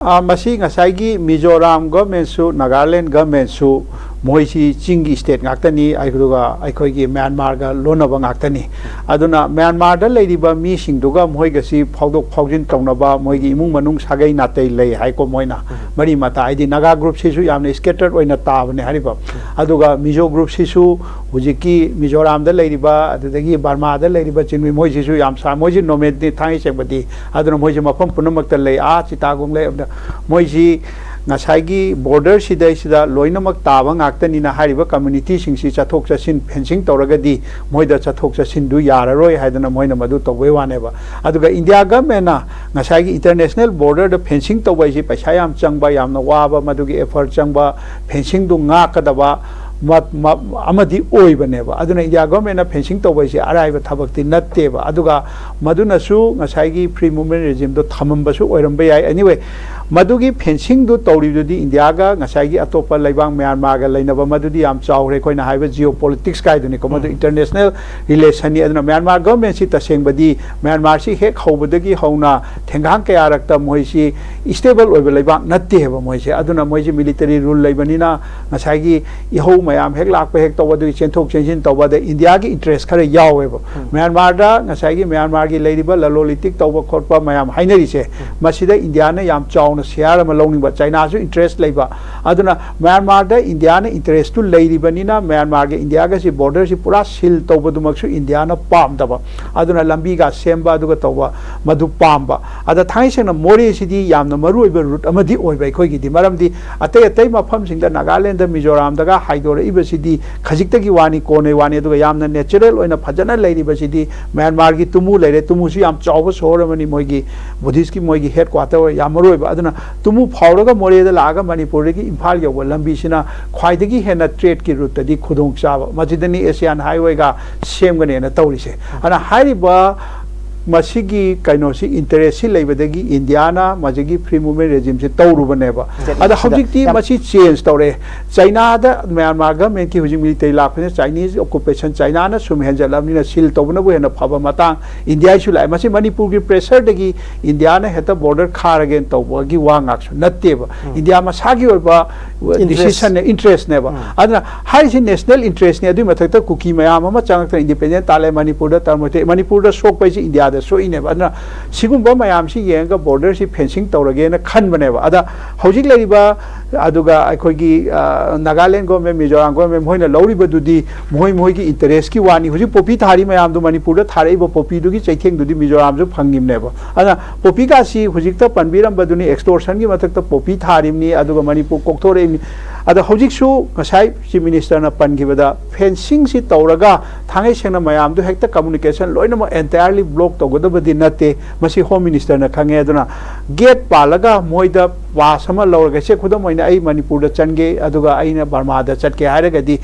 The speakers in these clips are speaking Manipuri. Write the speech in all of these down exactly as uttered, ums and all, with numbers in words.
ꯑ, ꯃꯁꯤ ꯉꯁꯥꯏꯒꯤ ꯃꯤꯖꯣꯔꯥꯝ ꯒꯚꯔꯟꯃꯦꯟꯁꯨ, ꯅꯥꯒꯥꯂꯦꯟ ꯒꯚꯔꯟꯃꯦꯟꯁꯨ, ꯃꯣꯏꯁꯤ ꯆꯤꯡꯒꯤ ꯁ꯭ꯇꯦꯠ ꯉꯥꯛꯇꯅꯤ, ꯑꯗꯨꯒ ꯑꯩꯈꯣꯏꯒꯤ ꯃ꯭ꯌꯥꯟꯃꯥꯔꯒ ꯂꯣꯟꯅꯕ ꯉꯥꯛꯇꯅꯤ꯫ ꯑꯗꯨꯅ ꯃ꯭ꯌꯥꯟꯃꯥꯔꯗ ꯂꯩꯔꯤꯕ ꯃꯤꯁꯤꯡꯗꯨꯒ ꯃꯣꯏꯒꯁꯤ ꯐꯥꯎꯗꯣꯛ ꯐꯥꯎꯖꯤꯟ ꯇꯧꯅꯕ ꯃꯣꯏꯒꯤ ꯏꯃꯨꯡ ꯃꯅꯨꯡ ꯁꯥꯒꯩ ꯅꯥꯇꯩ ꯂꯩ ꯍꯥꯏꯀꯣ꯫ ꯃꯣꯏꯅ ꯃꯔꯤ ꯃꯇꯥ, ꯍꯥꯏꯗꯤ ꯅꯥꯒꯥ ꯒ꯭ꯔꯨꯞꯁꯤꯁꯨ ꯌꯥꯝꯅ ꯁ꯭ꯀꯦꯇꯔꯠ ꯑꯣꯏꯅ ꯇꯥꯕꯅꯦ ꯍꯥꯏꯔꯤꯕ꯫ ꯑꯗꯨꯒ ꯃꯤꯖꯣ ꯒ꯭ꯔꯨꯞꯁꯤꯁꯨ ꯍꯧꯖꯤꯛꯀꯤ ꯃꯤꯖꯣꯔꯥꯝꯗ ꯂꯩꯔꯤꯕ, ꯑꯗꯨꯗꯒꯤ ꯕꯔꯃꯥꯗ ꯂꯩꯔꯤꯕ ꯆꯤꯡꯃꯤ, ꯃꯣꯏꯁꯤꯁꯨ ꯌꯥꯝ ꯁꯥ-, ꯃꯣꯏꯁꯤ ꯅꯣꯃꯦꯗꯅꯤ ꯊꯥꯡꯉꯩ ꯁꯦꯡꯕꯗꯤ꯫ ꯑꯗꯨꯅ ꯃꯣꯏꯁꯤ ꯃꯐꯝ ꯄꯨꯝꯅꯃꯛꯇ ꯂꯩ, ꯑꯥ ꯆꯤꯇꯥꯒꯣꯡ ꯂꯩ꯫ ꯑꯗꯨꯅ ꯃꯣꯏꯁꯤ ꯉꯁꯥꯏꯒꯤ ꯕꯣꯔꯗꯔ ꯁꯤꯗꯩꯁꯤꯗ ꯂꯣꯏꯅꯃꯛ ꯇꯥꯕ ꯉꯥꯛꯇꯅꯤꯅ, ꯍꯥꯏꯔꯤꯕ ꯀꯝꯃ꯭ꯌꯨꯅꯤꯇꯤꯁꯤꯡꯁꯤ ꯆꯠꯊꯣꯛ ꯆꯠꯁꯤꯟ ꯐꯦꯟꯁꯤꯡ ꯇꯧꯔꯒꯗꯤ ꯃꯣꯏꯗ ꯆꯠꯊꯣꯛ ꯆꯠꯁꯤꯟꯗꯨ ꯌꯥꯔꯔꯣꯏ ꯍꯥꯏꯗꯅ ꯃꯣꯏꯅ ꯃꯗꯨ ꯇꯧꯕꯩ ꯋꯥꯅꯦꯕ꯫ ꯑꯗꯨꯒ ꯏꯟꯗꯤꯌꯥ ꯒꯚꯔꯟꯃꯦꯟꯅ ꯉꯁꯥꯏꯒꯤ ꯏꯟꯇꯔꯅꯦꯁꯅꯦꯜ ꯕꯣꯔꯗꯔꯗ ꯐꯦꯟꯁꯤꯡ ꯇꯧꯕ ꯍꯥꯏꯁꯤ ꯄꯩꯁꯥ ꯌꯥꯝ ꯆꯪꯕ, ꯌꯥꯝꯅ ꯋꯥꯕ, ꯃꯗꯨꯒꯤ ꯑꯦꯐꯔꯠ ꯆꯪꯕ, ꯐꯦꯟꯁꯤꯡꯗꯨ ꯉꯥꯛꯀꯗꯕ ꯃ-, ꯃ-, ꯑꯃꯗꯤ ꯑꯣꯏꯕꯅꯦꯕ꯫ ꯑꯗꯨꯅ ꯏꯟꯗꯤꯌꯥ ꯒꯚꯔꯟꯃꯦꯟꯅ ꯐꯦꯟꯁꯤꯡ ꯇꯧꯕ ꯍꯥꯏꯁꯤ ꯑꯔꯥꯏꯕ ꯊꯕꯛꯇꯤ ꯅꯠꯇꯦꯕ꯫ ꯑꯗꯨꯒ ꯃꯗꯨꯅꯁꯨ ꯉꯁꯥꯏꯒꯤ ꯐ꯭ꯔꯤ ꯃꯨꯚꯃꯦꯟ ꯔꯦꯖꯤꯝꯗꯣ ꯊꯝꯃꯝꯕꯁꯨ ꯑꯣꯏꯔꯝꯕ ꯌꯥꯏ꯫ Anyway, ꯃꯗꯨꯒꯤ ꯐꯦꯟꯁꯤꯡꯗꯨ ꯇꯧꯔꯤꯕꯗꯨꯗꯤ ꯏꯟꯗꯤꯌꯥꯒ ꯉꯁꯥꯏꯒꯤ ꯑꯇꯣꯞꯄ ꯂꯩꯕꯥꯛ ꯃ꯭ꯌꯥꯟꯃꯥꯔꯒ ꯂꯩꯅꯕ, ꯃꯗꯨꯗꯤ ꯌꯥꯝ ꯆꯥꯎꯈ꯭ꯔꯦ꯫ ꯑꯩꯈꯣꯏꯅ ꯍꯥꯏꯕ ꯖꯤꯑꯣ ꯄꯣꯂꯤꯇꯤꯛꯁ ꯀꯥꯏꯗꯨꯅꯤꯀꯣ, ꯃꯗꯨ ꯎꯝ꯫ ꯏꯟꯇꯔꯅꯦꯁꯅꯦꯜ ꯔꯤꯂꯦꯁꯟꯅꯤ꯫ ꯑꯗꯨꯅ ꯃ꯭ꯌꯥꯟꯃꯥꯔ ꯒꯚꯔꯟꯃꯦꯟꯁꯤ ꯇꯁꯦꯡꯕꯗꯤ ꯃ꯭ꯌꯥꯟꯃꯥꯔꯁꯤ ꯍꯦꯛ ꯍꯧꯕꯗꯒꯤ ꯍꯧꯅ ꯊꯦꯡꯒꯥꯡ ꯀꯌꯥꯔꯛꯇ ꯃꯣꯏꯁꯤ ꯁ꯭ꯇꯦꯕꯜ ꯑꯣꯏꯕ ꯂꯩꯕꯥꯛ ꯅꯠꯇꯦ ꯍꯥꯏꯕ ꯃꯣꯏꯁꯦ꯫ ꯑꯗꯨꯅ ꯃꯣꯏꯁꯦ ꯃꯤꯂꯤꯇꯔꯤ ꯔꯨꯜ ꯂꯩꯕꯅꯤꯅ ꯉꯁꯥꯏꯒꯤ ꯏꯍꯧ ꯃꯌꯥꯝ ꯍꯦꯛ ꯂꯥꯛꯄ ꯍꯦꯛ ꯇꯧꯕ, ꯑꯗꯨꯒꯤ ꯆꯦꯟꯊꯣꯛ ꯆꯦꯟꯁꯤꯟ ꯇꯧꯕ, ꯑꯗꯩ ꯏꯟꯗꯤꯌꯥꯒꯤ ꯏꯟꯇꯔꯦꯁ ꯈꯔ ꯌꯥꯎꯋꯦꯕ꯫ ꯎꯝ꯫ ꯃ꯭ꯌꯥꯟꯃꯥꯔꯗ ꯉꯁꯥꯏꯒꯤ ꯃ꯭ꯌꯥꯟꯃꯥꯔꯒꯤ ꯂꯩꯔꯤꯕ ꯂꯂꯣꯟ ꯏꯇꯤꯛ ꯇꯧꯕ ꯈꯣꯠꯄ ꯃꯌꯥꯝ ꯍꯥꯏꯅꯔꯤꯁꯦ, ꯎꯝ꯫ ꯃꯁꯤꯗ ꯏꯟꯗꯤꯌꯥꯅ ꯌꯥꯝ ꯆꯥꯎꯅ ꯁꯤꯌꯥꯔ ꯑꯃ ꯂꯧꯅꯤꯡꯕ, ꯆꯥꯏꯅꯥꯁꯨ ꯏꯟꯇꯔꯦꯁ ꯂꯩꯕ꯫ ꯑꯗꯨꯅ ꯃ꯭ꯌꯥꯟꯃꯥꯔꯗ ꯏꯟꯗꯤꯌꯥꯅ ꯏꯟꯇꯔꯦꯁꯇꯨ ꯂꯩꯔꯤꯕꯅꯤꯅ ꯃ꯭ꯌꯥꯟꯃꯥꯔꯒ ꯏꯟꯗꯤꯌꯥꯒꯁꯤ ꯕꯣꯔꯗꯔꯁꯤ ꯄꯨꯔꯥ ꯁꯤꯜ ꯇꯧꯕꯗꯨꯃꯛꯁꯨ ꯏꯟꯗꯤꯌꯥꯅ ꯄꯥꯝꯗꯕ꯫ ꯑꯗꯨꯅ ꯂꯝꯕꯤꯒ ꯁꯦꯝꯕ ꯑꯗꯨꯒ ꯇꯧꯕ ꯃꯗꯨ ꯄꯥꯝꯕ꯫ ꯑꯗ ꯊꯥꯡꯉꯩ ꯁꯦꯡꯅ ꯃꯣꯔꯦꯁꯤꯗꯤ ꯌꯥꯝꯅ ꯃꯔꯨ ꯑꯣꯏꯕ ꯔꯨꯠ ꯑꯃꯗꯤ ꯑꯣꯏꯕ ꯑꯩꯈꯣꯏꯒꯤꯗꯤ, ꯃꯔꯝꯗꯤ ꯑꯇꯩ ꯑꯇꯩ ꯃꯐꯝꯁꯤꯡꯗ, ꯅꯥꯒꯥꯂꯦꯟꯗ, ꯃꯤꯖꯣꯔꯥꯝꯗꯒ ꯍꯥꯏꯗꯣꯔꯛꯏꯕꯁꯤꯗꯤ ꯈꯖꯤꯛꯇꯒꯤ ꯋꯥꯅꯤ, ꯀꯣꯟꯅꯩ ꯋꯥꯅꯤ꯫ ꯑꯗꯨꯒ ꯌꯥꯝꯅ ꯅꯦꯆꯔꯦꯜ ꯑꯣꯏꯅ ꯐꯖꯅ ꯂꯩꯔꯤꯕꯁꯤꯗꯤ ꯃ꯭ꯌꯥꯟꯃꯥꯔꯒꯤ ꯇꯨꯃꯨ ꯂꯩꯔꯦ꯫ ꯇꯨꯃꯨꯁꯨ ꯌꯥꯝ ꯆꯥꯎꯕ ꯁꯣꯍꯣꯔ ꯑꯃꯅꯤ, ꯃꯣꯏꯒꯤ ꯕꯨꯙꯤꯁꯀꯤ ꯃꯣꯏꯒꯤ ꯍꯦꯗ ꯀ꯭ꯋꯥꯇꯔ ꯑꯣꯏ, ꯌꯥꯝ ꯃꯔꯨ ꯑꯣꯏꯕ꯫ ꯑꯗꯨꯅ ꯇꯨꯃꯨ ꯐꯥꯎꯔꯒ ꯃꯣꯔꯦꯗ ꯂꯥꯛꯑꯒ ꯃꯅꯤꯄꯨꯔꯗꯒꯤ ꯏꯝꯐꯥꯜ ꯌꯧꯕ ꯂꯝꯕꯤꯁꯤꯅ ꯈ꯭ꯋꯥꯏꯗꯒꯤ ꯍꯦꯟꯅ ꯇ꯭ꯔꯦꯗꯀꯤ ꯔꯨꯠꯇꯗꯤ ꯈꯨꯗꯣꯡ ꯆꯥꯕ꯫ ꯃꯁꯤꯗꯅꯤ ꯑꯦꯁꯤꯌꯥꯟ ꯍꯥꯏꯋꯦꯒ ꯁꯦꯝꯒꯅꯦꯅ ꯇꯧꯔꯤꯁꯦ꯫ ꯑꯗꯨꯅ ꯍꯥꯏꯔꯤꯕ ꯃꯁꯤꯒꯤ ꯀꯩꯅꯣꯁꯤ, interest ꯁꯤ ꯂꯩꯕꯗꯒꯤ ꯏꯟꯗꯤꯌꯥꯅ ꯃꯁꯤꯒꯤ free movement regime ꯁꯤ ꯇꯧꯔꯨꯕꯅꯦꯕ꯫ ꯁꯤꯗ ꯑꯗ ꯁꯤꯗ ꯍꯧꯖꯤꯛꯇꯤ ꯌꯥꯝ ꯃꯁꯤ change ꯇꯧꯔꯛꯑꯦ꯫ ꯆꯩꯅꯥꯗ ꯃ꯭ꯌꯥꯟꯃꯥꯔ government ꯀꯤ ꯍꯧꯖꯤꯛ military ꯂꯥꯛꯄꯅꯤꯅ, Chinese occupation, ꯆꯩꯅꯥꯅ ꯁꯨꯝ ꯍꯦꯟꯖꯜꯂꯕꯅꯤꯅ seal ꯇꯧꯕꯅꯕꯨ ꯍꯦꯟꯅ ꯐꯕ ꯃꯇꯥꯡ ꯏꯟꯗꯤꯌꯥꯒꯤꯁꯨ ꯂꯥꯛꯑꯦ꯫ ꯃꯁꯤ ꯃꯅꯤꯄꯨꯔꯒꯤ pressure ꯗꯒꯤ ꯏꯟꯗꯤꯌꯥꯅ ꯍꯦꯛꯇ border ꯈꯥꯔꯒꯦꯅ ꯇꯧꯕꯒꯤ ꯋꯥ ꯉꯥꯛꯁꯨ ꯅꯠꯇꯦꯕ꯫ ꯏꯟꯗꯤꯌꯥ ꯃꯁꯥꯒꯤ ꯑꯣꯏꯕ Interest. decision ꯅꯦ, interest ꯅꯦꯕ꯫ ꯑꯗꯨꯅ ꯍꯥꯏꯔꯤꯁꯤ national interest ꯅꯤ꯫ ꯑꯗꯨꯒꯤ ꯃꯊꯛꯇ ꯀꯨꯀꯤ ꯃꯌꯥꯝ ꯑꯃ ꯆꯪꯉꯛꯇꯅ independent ꯇꯥꯜꯂꯦ, ꯃꯅꯤꯄꯨꯔꯗ ꯇꯧꯔꯝꯃꯣꯏ꯫ ꯃꯅꯤꯄꯨꯔꯗ ꯁꯣꯛꯄ ꯍꯥꯏꯁꯤ ꯏꯟꯗꯤꯌꯥꯗ ꯁꯣꯛꯏꯅꯦꯕ꯫ ꯑꯗꯨꯅ ꯁꯤꯒꯨꯝꯕ ꯃꯌꯥꯝꯁꯤ ꯌꯦꯡꯉꯒ border ꯁꯤ fencing ꯇꯧꯔꯒꯦꯅ ꯈꯟꯕꯅꯦꯕ꯫ ꯑꯗ ꯍꯧꯖꯤꯛ ꯂꯩꯔꯤꯕ, ꯑꯗꯨꯒ ꯑꯩꯈꯣꯏꯒꯤ, ꯑ, ꯅꯥꯒꯥꯂꯦꯟ government, ꯃꯤꯖꯣꯔꯥꯝ government ꯃꯣꯏꯅ ꯂꯧꯔꯤꯕꯗꯨꯗꯤ ꯃꯣꯏ ꯃꯣꯏꯒꯤ interest ꯀꯤ ꯋꯥꯅꯤ꯫ ꯍꯧꯖꯤꯛ poppy ꯊꯥꯔꯤ ꯃꯌꯥꯝꯗꯨ, ꯃꯅꯤꯄꯨꯔꯗ ꯊꯥꯔꯛꯏꯕ poppy ꯗꯨꯒꯤ ꯆꯩꯊꯦꯡꯗꯨꯗꯤ ꯃꯤꯖꯣꯔꯥꯝꯁꯨ ꯐꯪꯉꯤꯕꯅꯦꯕ꯫ ꯑꯗꯨꯅ poppy ꯀꯥꯁꯤ ꯍꯧꯖꯤꯛꯇ ꯄꯟꯕꯤꯔꯝꯕꯗꯨꯅꯤ, extortion ꯒꯤ ꯃꯊꯛꯇ poppy ꯊꯥꯔꯤꯕꯅꯤ, ꯑꯗꯨꯒ ꯃꯅꯤꯄꯨꯔ ꯀꯣꯛꯊꯣꯔꯛꯏꯕꯅꯤ꯫ ꯑꯗ ꯍꯧꯖꯤꯛꯁꯨ ꯉꯁꯥꯏ Chief Minister ꯅ ꯄꯟꯈꯤꯕꯗ fencing ꯁꯤ ꯇꯧꯔꯒ ꯊꯥꯡꯉꯩ ꯁꯦꯡꯅ ꯃꯌꯥꯝꯗꯨ ꯍꯦꯛꯇ communication ꯂꯣꯏꯅꯃꯛ entirely block ꯇꯧꯒꯗꯕꯗꯤ ꯅꯠꯇꯦ꯫ ꯃꯁꯤ Home Minister ꯅ ꯈꯪꯉꯦ꯫ ꯑꯗꯨꯅ gate ꯄꯥꯜꯂꯒ ꯃꯣꯏꯗ pass ꯑꯃ ꯂꯧꯔꯒ, ꯁꯦ, ꯈꯨꯗꯝ ꯑꯣꯏꯅ ꯑꯩ ꯃꯅꯤꯄꯨꯔꯗ ꯆꯠꯀꯦ, ꯑꯗꯨꯒ ꯑꯩꯅ ꯕꯔꯃꯥꯗ ꯆꯠꯀꯦ ꯍꯥꯏꯔꯒꯗꯤ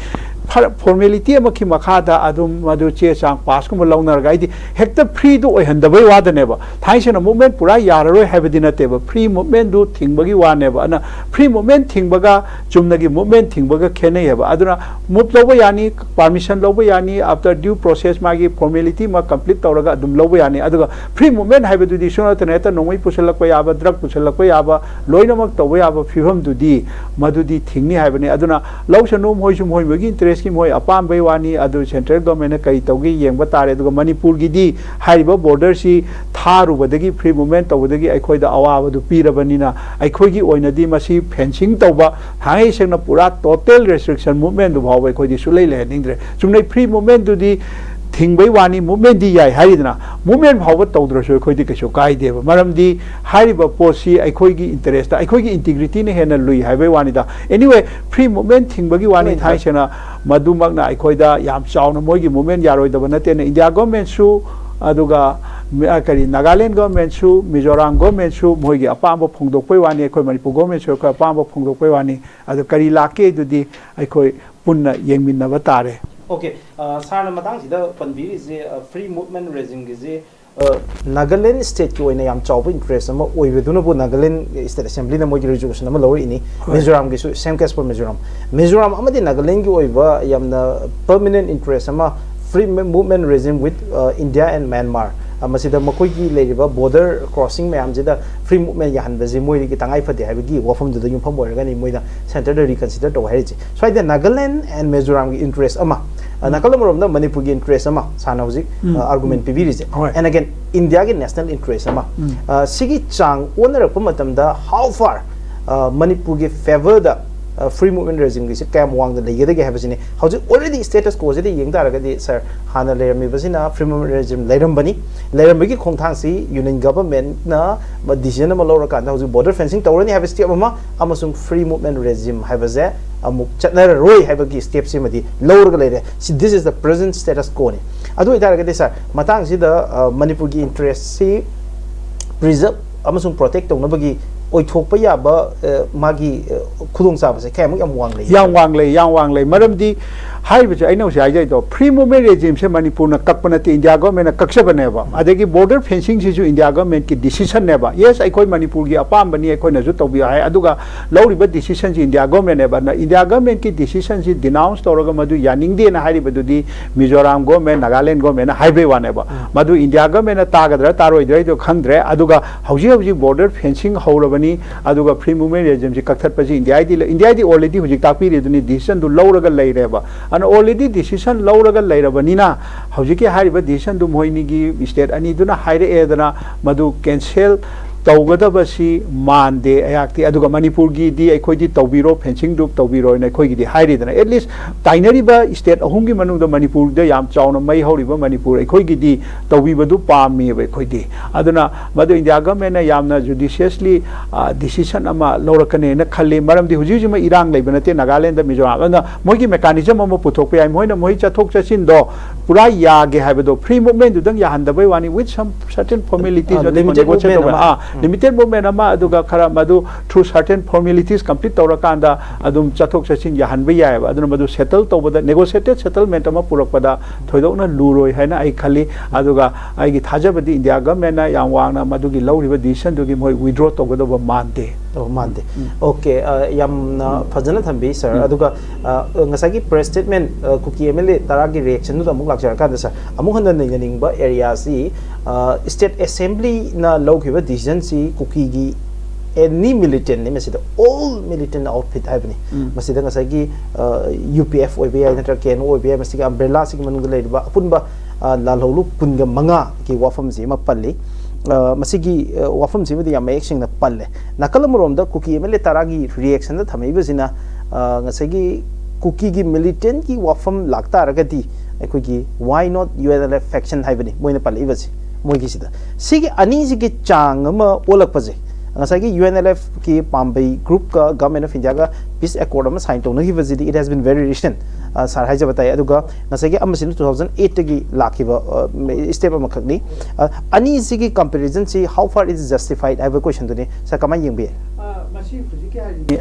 ꯐꯔ-, formality ꯑꯃꯒꯤ ꯃꯈꯥꯗ ꯑꯗꯨꯝ ꯃꯗꯨ ꯆꯦ ꯆꯥꯡ pass ꯀꯨꯝꯕ ꯂꯧꯅꯔꯒ, ꯍꯥꯏꯗꯤ ꯍꯦꯛꯇ free ꯗꯨ ꯑꯣꯏꯍꯟꯗꯕꯩ ꯋꯥꯗꯅꯦꯕ꯫ ꯊꯥꯡꯉꯩ ꯁꯦꯡꯅ movement ꯄꯨꯔꯥ ꯌꯥꯔꯔꯣꯏ ꯍꯥꯏꯕꯗꯤ ꯅꯠꯇꯦꯕ, free movement ꯗꯨ ꯊꯤꯡꯕꯒꯤ ꯋꯥꯅꯦꯕ꯫ ꯑꯗꯨꯅ free movement ꯊꯤꯡꯕꯒ ꯆꯨꯝꯅꯒꯤ movement ꯊꯤꯡꯕꯒ ꯈꯦꯠꯅꯩ ꯍꯥꯏꯕ꯫ ꯑꯗꯨꯅ move ꯂꯧꯕ ꯌꯥꯅꯤ, permission ꯂꯧꯕ ꯌꯥꯅꯤ, after due process ꯃꯥꯒꯤ formality ꯑꯃ complete ꯇꯧꯔꯒ ꯑꯗꯨꯝ ꯂꯧꯕ ꯌꯥꯅꯤ꯫ ꯑꯗꯨꯒ free movement ꯍꯥꯏꯕꯗꯨꯗꯤ ꯁꯨꯡꯅꯠꯇꯅ ꯍꯦꯛꯇ ꯅꯣꯡꯃꯩ ꯄꯨꯁꯜꯂꯛꯄ ꯌꯥꯕ, drug ꯄꯨꯁꯜꯂꯛꯄ ꯌꯥꯕ, ꯂꯣꯏꯅꯃꯛ ꯇꯧꯕ ꯌꯥꯕ ꯐꯤꯕꯝꯗꯨꯗꯤ ꯃꯗꯨꯗꯤ ꯊꯤꯡꯅꯤ ꯍꯥꯏꯕꯅꯤ꯫ ꯑꯗꯨꯅ ꯂꯧꯁꯅꯨ, ꯃꯣꯏꯁꯨ ꯃꯣꯏ ꯃꯣꯏꯒꯤ interest ꯀꯤ ꯃꯣꯏ ꯑꯄꯥꯝꯕꯩ ꯋꯥꯅꯤ꯫ ꯑꯗꯨ central government ꯅ ꯀꯔꯤ ꯇꯧꯒꯦ ꯌꯦꯡꯕ ꯇꯥꯔꯦ꯫ ꯑꯗꯨꯒ ꯃꯅꯤꯄꯨꯔꯒꯤꯗꯤ ꯍꯥꯏꯔꯤꯕ border ꯁꯤ ꯊꯥꯔꯨꯕꯗꯒꯤ, free movement ꯇꯧꯕꯗꯒꯤ ꯑꯩꯈꯣꯏꯗ ꯑꯋꯥꯕꯗꯨ ꯄꯤꯔꯕꯅꯤꯅ, ꯑꯩꯈꯣꯏꯒꯤ ꯑꯣꯏꯅꯗꯤ ꯃꯁꯤ fencing ꯇꯧꯕ, ꯊꯥꯡꯉꯩ ꯁꯦꯡꯅ ꯄꯨꯔꯥ total restriction, movement ꯗꯨ ꯐꯥꯎꯕ ꯑꯩꯈꯣꯏꯗꯤ ꯁꯨꯛꯂꯩ ꯂꯩꯍꯟꯅꯤꯡꯗ꯭ꯔꯦ꯫ ꯆꯨꯝꯅꯩ free movement ꯗꯨꯗꯤ ꯊꯤꯡꯕꯩ ꯋꯥꯅꯤ, movement ꯗꯤ ꯌꯥꯏ ꯍꯥꯏꯔꯤꯗꯅ, movement ꯐꯥꯎꯕ ꯇꯧꯗ꯭ꯔꯁꯨ ꯑꯩꯈꯣꯏꯗꯤ ꯀꯩꯁꯨ ꯀꯥꯏꯗꯦꯕ꯫ ꯃꯔꯝꯗꯤ ꯍꯥꯏꯔꯤꯕ ꯄꯣꯠꯁꯤ ꯑꯩꯈꯣꯏꯒꯤ interest ꯇ, ꯑꯩꯈꯣꯏꯒꯤ integrity ꯅ ꯍꯦꯟꯅ ꯂꯨꯏ ꯍꯥꯏꯕꯩ ꯋꯥꯅꯤꯗ꯫ Anyway, free movement ꯊꯤꯡꯕꯒꯤ ꯋꯥꯅꯤ, ꯍꯣꯏ, ꯊꯥꯡꯉꯩ ꯁꯦꯡꯅ ꯃꯗꯨꯃꯛꯅ ꯑꯩꯈꯣꯏꯗ ꯌꯥꯝ ꯆꯥꯎꯅ ꯃꯣꯏꯒꯤ movement ꯌꯥꯔꯣꯏꯗꯕ ꯅꯠꯇꯦꯅ, ꯏꯟꯗꯤꯌꯥ government ꯁꯨ, ꯑꯗꯨꯒ ꯃꯤ-, ꯑ, ꯀꯔꯤ, ꯅꯥꯒꯥꯂꯦꯟ government ꯁꯨ, ꯃꯤꯖꯣꯔꯥꯝ government ꯁꯨ ꯃꯣꯏꯒꯤ ꯑꯄꯥꯝꯕ ꯐꯣꯡꯗꯣꯛꯄꯩ ꯋꯥꯅꯤ, ꯑꯩꯈꯣꯏ ꯃꯅꯤꯄꯨꯔ government ꯁꯨ ꯑꯩꯈꯣꯏ ꯑꯄꯥꯝꯕ ꯐꯣꯡꯗꯣꯛꯄꯩ ꯋꯥꯅꯤ꯫ ꯑꯗꯨ ꯀꯔꯤ ꯂꯥꯛꯀꯦ ꯑꯗꯨꯗꯤ ꯑꯩꯈꯣꯏ ꯄꯨꯟꯅ ꯌꯦꯡꯃꯤꯟꯅꯕ ꯇꯥꯔꯦ꯫ ꯑꯣꯀꯦ, ꯁꯥꯔꯅ ꯃꯇꯥꯡꯁꯤꯗ ꯄꯟꯕꯤꯔꯤꯁꯦ, free movement regime ꯒꯤꯁꯦ Nagaland stateꯀꯤ ꯑꯣꯏꯅ ꯌꯥꯝ ꯆꯥꯎꯕ interest ꯑꯃ ꯑꯣꯏꯕꯗꯨꯅꯕꯨ Nagaland State Assemblyꯅ ꯃꯣꯏꯒꯤ resolution ꯑꯃ ꯂꯧꯔꯛꯏꯅꯤ꯫ ꯍꯣꯏ꯫ ꯃꯤꯖꯣꯔꯥꯝꯒꯤꯁꯨ same case for Mizoram. Mizoram ꯑꯃꯗꯤ ꯅꯥꯒꯥꯂꯦꯟꯒꯤ ꯑꯣꯏꯕ ꯌꯥꯝꯅ permanent interest ꯑꯃ, free movement regime with India and Myanmar꯫ ꯃꯁꯤꯗ ꯃꯈꯣꯏꯒꯤ ꯂꯩꯔꯤꯕ border crossing ꯃꯌꯥꯝꯁꯤꯗ free movement ꯌꯥꯍꯟꯕꯁꯤ ꯃꯣꯏꯗꯒꯤ ꯇꯉꯥꯏ ꯐꯗꯦ ꯍꯥꯏꯕꯒꯤ ꯋꯥꯐꯝꯗꯨꯗ ꯌꯨꯝꯐꯝ ꯑꯣꯏꯔꯒꯅꯤ ꯃꯣꯏꯅ centreꯗ reconsider ꯇꯧ ꯍꯥꯏꯔꯤꯁꯦ꯫ ꯁ꯭ꯋꯥꯏꯗ ꯅꯥꯒꯥꯂꯦꯟ and ꯃꯤꯖꯣꯔꯥꯝꯒꯤ interest ꯑꯃ, ꯎꯝ꯫ ꯅꯥꯀꯜ ꯑꯃꯔꯣꯝꯗ ꯃꯅꯤꯄꯨꯔꯒꯤ interest ꯑꯃ ꯁꯥꯔꯅ ꯍꯧꯖꯤꯛ, ꯎꯝ, argument ꯄꯤꯕꯤꯔꯤꯁꯦ꯫ ꯍꯣꯏ꯫ And again, Indiaꯒꯤ national interest ꯑꯃ꯫ ꯎꯝ꯫ ꯁꯤꯒꯤ ꯆꯥꯡ ꯑꯣꯟꯅꯔꯛꯄ ꯃꯇꯝꯗ how far ꯃꯅꯤꯄꯨꯔꯒꯤ favourꯗ free movement regimeꯒꯤꯁꯤ ꯀꯌꯥꯝ ꯋꯥꯡꯅ ꯂꯩꯒꯗꯒꯦ ꯍꯥꯏꯕꯁꯤꯅꯤ꯫ ꯍꯧꯖꯤꯛ already status quoꯁꯤꯗ ꯌꯦꯡ ꯇꯥꯔꯒꯗꯤ, sir, ꯍꯥꯟꯅ ꯂꯩꯔꯝꯃꯤꯕꯁꯤꯅ free movement regime ꯂꯩꯔꯝꯕꯅꯤ꯫ ꯂꯩꯔꯝꯕꯒꯤ ꯈꯣꯡꯊꯥꯡꯁꯤ Union Governmentꯅ decision ꯑꯃ ꯂꯧꯔꯀꯥꯟꯗ ꯍꯧꯖꯤꯛ border fencing ꯇꯧꯔꯅꯤ ꯍꯥꯏꯕ step ꯑꯃ, ꯑꯃꯁꯨꯡ free movement regime ꯍꯥꯏꯕꯁꯦ ꯑꯃꯨꯛ ꯆꯠꯅꯔꯔꯣꯏ ꯍꯥꯏꯕꯒꯤ stepꯁꯤꯃꯗꯤ ꯂꯧꯔꯒ ꯂꯩꯔꯦ꯫ ꯁꯤ, this is the present status quoꯅꯤ꯫ ꯑꯗꯨ ꯑꯣꯏꯇꯥꯔꯒꯗꯤ, sir, ꯃꯇꯥꯡꯁꯤꯗ ꯃꯅꯤꯄꯨꯔꯒꯤ interestꯁꯤ preserve ꯑꯃꯁꯨꯡ protect ꯇꯧꯅꯕꯒꯤ ꯑꯣꯏꯊꯣꯛꯄ ꯌꯥꯕ ꯃꯥꯒꯤ ꯈꯨꯗꯣꯡꯆꯥꯕꯁꯦ ꯀꯌꯥꯃꯨꯛ ꯌꯥꯝ ꯋꯥꯡ ꯂꯩ? ꯌꯥꯝ ꯋꯥꯡ ꯂꯩ, ꯌꯥꯝ ꯋꯥꯡ ꯂꯩ꯫ ꯃꯔꯝꯗꯤ ꯍꯥꯏꯔꯤꯕꯁꯦ ꯑꯩꯅ ꯍꯧꯖꯤꯛ ꯍꯥꯏꯖꯩꯗꯣ, free movement regimeꯁꯦ ꯃꯅꯤꯄꯨꯔꯅ ꯀꯛꯄ ꯅꯠꯇꯦ, India Governmentꯅ ꯀꯛꯆꯕꯅꯦꯕ꯫ ꯑꯗꯒꯤ border fencingꯁꯤꯁꯨ India Governmentꯀꯤ decisionꯅꯦꯕ꯫ Yes, ꯑꯩꯈꯣꯏ ꯃꯅꯤꯄꯨꯔꯒꯤ ꯑꯄꯥꯝꯕꯅꯤ, ꯑꯩꯈꯣꯏꯅꯁꯨ ꯇꯧꯕꯤꯌꯨ ꯍꯥꯏ, ꯑꯗꯨꯒ ꯂꯧꯔꯤꯕ decisionꯁꯤ India Governmentꯅꯦꯕ꯫ ꯑꯗꯨꯅ India Governmentꯀꯤ decisionꯁꯤ denounce ꯇꯧꯔꯒ ꯃꯗꯨ ꯌꯥꯅꯤꯡꯗꯦꯅ ꯍꯥꯏꯔꯤꯕꯗꯨꯗꯤ Mizoram Government, Nagaland Governmentꯅ ꯍꯥꯏꯕꯩ ꯋꯥꯅꯦꯕ꯫ ꯎꯝ꯫ ꯃꯗꯨ India Governmentꯅ ꯇꯥꯒꯗ꯭ꯔꯥ ꯇꯥꯔꯣꯏꯗ꯭ꯔꯥ ꯑꯩꯗꯣ ꯈꯪꯗ꯭ꯔꯦ꯫ ꯑꯗꯨꯒ ꯍꯧꯖꯤꯛ ꯍꯧꯖꯤꯛ border fencing ꯍꯧꯔꯕꯅꯤ, ꯑꯗꯨꯒ free movement regimeꯁꯤ ꯀꯛꯊꯠꯄꯁꯤ Indiaꯗꯤ, Indiaꯗꯤ already ꯍꯧꯖꯤꯛ ꯇꯥꯛꯄꯤꯔꯤꯗꯨꯅꯤ, decisionꯗꯨ ꯂꯧꯔꯒ ꯂꯩꯔꯦꯕ꯫ ꯑꯗꯨꯅ already decision ꯂꯧꯔꯒ ꯂꯩꯔꯕꯅꯤꯅ ꯍꯧꯖꯤꯛꯀꯤ ꯍꯥꯏꯔꯤꯕ decisionꯗꯨ ꯃꯣꯏꯅꯤꯒꯤ state ꯑꯅꯤꯗꯨꯅ ꯍꯥꯏꯔꯛꯑꯦꯗꯅ ꯃꯗꯨ cancel ꯇꯧꯒꯗꯕꯁꯤ ꯃꯥꯟꯗꯦ ꯑꯩꯍꯥꯛꯇꯤ꯫ ꯑꯗꯨꯒ ꯃꯅꯤꯄꯨꯔꯒꯤꯗꯤ ꯑꯩꯈꯣꯏꯗꯤ ꯇꯧꯕꯤꯔꯣ, fencingꯗꯨ ꯇꯧꯕꯤꯔꯣꯅ ꯑꯩꯈꯣꯏꯒꯤꯗꯤ ꯍꯥꯏꯔꯤꯗꯅ, at least ꯇꯥꯏꯅꯔꯤꯕ state ꯑꯍꯨꯝꯒꯤ ꯃꯅꯨꯡꯗ ꯃꯅꯤꯄꯨꯔꯗ ꯌꯥꯝ ꯆꯥꯎꯅ ꯃꯩ ꯍꯧꯔꯤꯕ ꯃꯅꯤꯄꯨꯔ ꯑꯩꯈꯣꯏꯒꯤꯗꯤ ꯇꯧꯕꯤꯕꯗꯨ ꯄꯥꯝꯃꯤꯕ ꯑꯩꯈꯣꯏꯗꯤ꯫ ꯑꯗꯨꯅ ꯃꯗꯨ India Governmentꯅ ꯌꯥꯝꯅ judiciously decision ꯑꯃ ꯂꯧꯔꯛꯀꯅꯦꯅ ꯈꯜꯂꯤ꯫ ꯃꯔꯝꯗꯤ ꯍꯧꯖꯤꯛ ꯍꯧꯖꯤꯛꯃꯛ ꯏꯔꯥꯡ ꯂꯩꯕ ꯅꯠꯇꯦ ꯅꯥꯒꯥꯂꯦꯟꯗ, ꯃꯤꯖꯣꯔꯥꯝ꯫ ꯑꯗꯨꯅ ꯃꯣꯏꯒꯤ mechanism ꯑꯃ ꯄꯨꯊꯣꯛꯄ ꯌꯥꯏ꯫ ꯃꯣꯏꯅ ꯃꯣꯏ ꯆꯠꯊꯣꯛ ꯆꯠꯁꯤꯟꯗꯣ ꯄꯨꯔꯥ ꯌꯥꯒꯦ ꯍꯥꯏꯕꯗꯣ, free movementꯗꯨꯗꯪ ꯌꯥꯍꯟꯗꯕꯩ ꯋꯥꯅꯤ, with some certain formalities ꯑ, ꯑꯗꯨꯒ limited negotiate movement ꯇꯧꯕ꯫ ꯑꯃ꯫ ꯑꯥ, ꯂꯤꯃꯤꯇꯦꯠ ꯃꯨꯞꯃꯦꯟ ꯑꯃ, ꯑꯗꯨꯒ ꯈꯔ ꯃꯗꯨ through certain formalities complete ꯇꯧꯔꯀꯥꯟꯗ ꯑꯗꯨꯝ ꯆꯠꯊꯣꯛ ꯆꯠꯁꯤꯟ ꯌꯥꯍꯟꯕ ꯌꯥꯏꯑꯕ꯫ ꯑꯗꯨꯅ ꯃꯗꯨ ꯁꯦꯇꯜ ꯇꯧꯕꯗ, ꯅꯦꯒꯣꯁꯤꯌꯦꯇꯦꯠ ꯁꯦꯇꯜꯃꯦꯟ ꯑꯃ ꯄꯨꯔꯛꯄꯗ ꯊꯣꯏꯗꯣꯛꯅ ꯂꯨꯔꯣꯏ ꯍꯥꯏꯅ ꯑꯩ ꯈꯜꯂꯤ꯫ ꯑꯗꯨꯒ ꯑꯩꯒꯤ ꯊꯥꯖꯕꯗꯤ ꯏꯟꯗꯤꯌꯥ ꯒꯚꯔꯟꯃꯦꯟꯅ ꯌꯥꯝ ꯋꯥꯡꯅ ꯃꯗꯨꯒꯤ ꯂꯧꯔꯤꯕ ꯗꯤꯁꯤꯖꯟꯗꯨꯒꯤ ꯃꯣꯏ ꯋꯤꯗ꯭ꯔꯣ ꯇꯧꯒꯗꯧꯕ ꯃꯥꯟꯗꯦ꯫ ꯑꯣ, ꯃꯥꯟꯗꯦ꯫ ꯑꯣꯀꯦ, ꯑ, ꯌꯥꯝꯅ ꯐꯖꯅ ꯊꯝꯕꯤ ꯁꯥꯔ꯫ ꯑꯗꯨꯒ, ꯑ, ꯉꯁꯥꯏꯒꯤ ꯄ꯭ꯔꯦꯁ ꯁ꯭ꯇꯦꯠꯃꯦꯟ, ꯑ, ꯀꯨꯀꯤ ꯑꯦꯝ ꯑꯦꯜ ꯑꯦ ꯇꯔꯥꯒꯤ ꯔꯤꯌꯦꯛꯁꯟꯗꯨꯗ ꯑꯃꯨꯛ ꯂꯥꯛꯆꯔꯀꯥꯟꯗ ꯁꯥꯔ, ꯑꯃꯨꯛ ꯍꯟꯅ ꯅꯩꯅꯅꯤꯡꯕ ꯑꯦꯔꯤꯌꯥꯁꯤ, ꯑ, ꯁ꯭ꯇꯦꯠ ꯑꯦꯁꯦꯝꯕ꯭ꯂꯤꯅ ꯂꯧꯈꯤꯕ ꯗꯤꯁꯤꯖꯟꯁꯤ ꯀꯨꯀꯤꯒꯤ ꯑꯦꯅꯤ ꯃꯤꯂꯤꯇꯦꯟꯅꯤ, ꯃꯁꯤꯗ ꯑꯣꯜ ꯃꯤꯂꯤꯇꯦꯟ ꯑꯥꯎꯠꯐꯤꯠ ꯍꯥꯏꯕꯅꯤ꯫ ꯃꯁꯤꯗ ꯉꯁꯥꯏꯒꯤ, ꯑ, ꯌꯨ ꯄꯤ ꯑꯦꯐ ꯑꯣꯏꯕ ꯌꯥꯏ, ꯅꯠꯇ꯭ꯔꯒ ꯀꯦ ꯑꯦꯟ ꯑꯣ ꯑꯣꯏꯕ ꯌꯥꯏ, ꯃꯁꯤꯒꯤ ꯑꯝꯕ꯭ꯔꯦꯂꯥꯁꯤꯒꯤ ꯃꯅꯨꯡꯗ ꯂꯩꯔꯤꯕ ꯑꯄꯨꯟꯕ, ꯑ, ꯂꯥꯜꯍꯧꯂꯨꯞ ꯀꯨꯟꯒ ꯃꯉꯥꯒꯤ ꯋꯥꯐꯝꯁꯤ ꯑꯃ ꯄꯜꯂꯤ꯫ ꯑ, ꯃꯁꯤꯒꯤ, ꯑ, ꯋꯥꯐꯝꯁꯤꯃꯗꯤ ꯌꯥꯝ ꯃꯌꯦꯛ ꯁꯦꯡꯅ ꯄꯜꯂꯦ꯫ ꯅꯥꯀꯜ ꯑꯃꯔꯣꯝꯗ ꯀꯨꯀꯤ ꯑꯦꯝ ꯑꯦꯜ ꯑꯦ ꯇꯔꯥꯒꯤ ꯔꯤꯌꯦꯛꯁꯟꯗ ꯊꯝꯃꯛꯏꯕꯁꯤꯅ, ꯑ, ꯉꯁꯥꯏꯒꯤ ꯀꯨꯀꯤꯒꯤ ꯃꯤꯂꯤꯇꯦꯟꯒꯤ ꯋꯥꯐꯝ ꯂꯥꯛꯇꯥꯔꯒꯗꯤ ꯑꯩꯈꯣꯏꯒꯤ "Why not U N L F faction?" ꯍꯥꯏꯕꯅꯤ ꯃꯣꯏꯅ ꯄꯜꯂꯛꯏꯕꯁꯤ꯫ ꯃꯣꯏꯒꯤꯁꯤꯗ ꯁꯤꯒꯤ ꯑꯅꯤꯁꯤꯒꯤ ꯆꯥꯡ ꯑꯃ ꯑꯣꯜꯂꯛꯄꯁꯦ, ꯉꯁꯥꯏꯒꯤ ꯌꯨ ꯑꯦꯟ ꯑꯦꯜ ꯑꯦꯐꯀꯤ ꯄꯥꯝꯕꯩ ꯒ꯭ꯔꯨꯞꯀ ꯒꯚꯔꯟꯃꯦꯟ ꯑꯣꯐ ꯏꯟꯗꯤꯌꯥꯒ ꯄꯤꯁ ꯑꯦꯀꯣꯔꯗ ꯑꯃ sign ꯇꯧꯅꯈꯤꯕꯁꯤꯗꯤ, it has been very recent, ꯑ, ꯁꯥꯔ ꯍꯥꯏꯖꯕ ꯇꯥꯏ꯫ ꯑꯗꯨꯒ ꯉꯁꯥꯏꯒꯤ ꯑꯃꯁꯤꯅ two thousand eightꯇꯒꯤ ꯂꯥꯛꯈꯤꯕ, ꯑ, ꯁ꯭ꯇꯦꯞ ꯑꯃꯈꯛꯅꯤ꯫ ꯑ, ꯑꯅꯤꯁꯤꯒꯤ ꯀꯝꯄꯦꯔꯤꯖꯟꯁꯤ how far is justified ꯍꯥꯏꯕ ꯀꯣꯏꯁꯟꯗꯨꯅꯤ꯫ ꯁꯥꯔ, ꯀꯃꯥꯏꯅ ꯌꯦꯡꯕꯤ?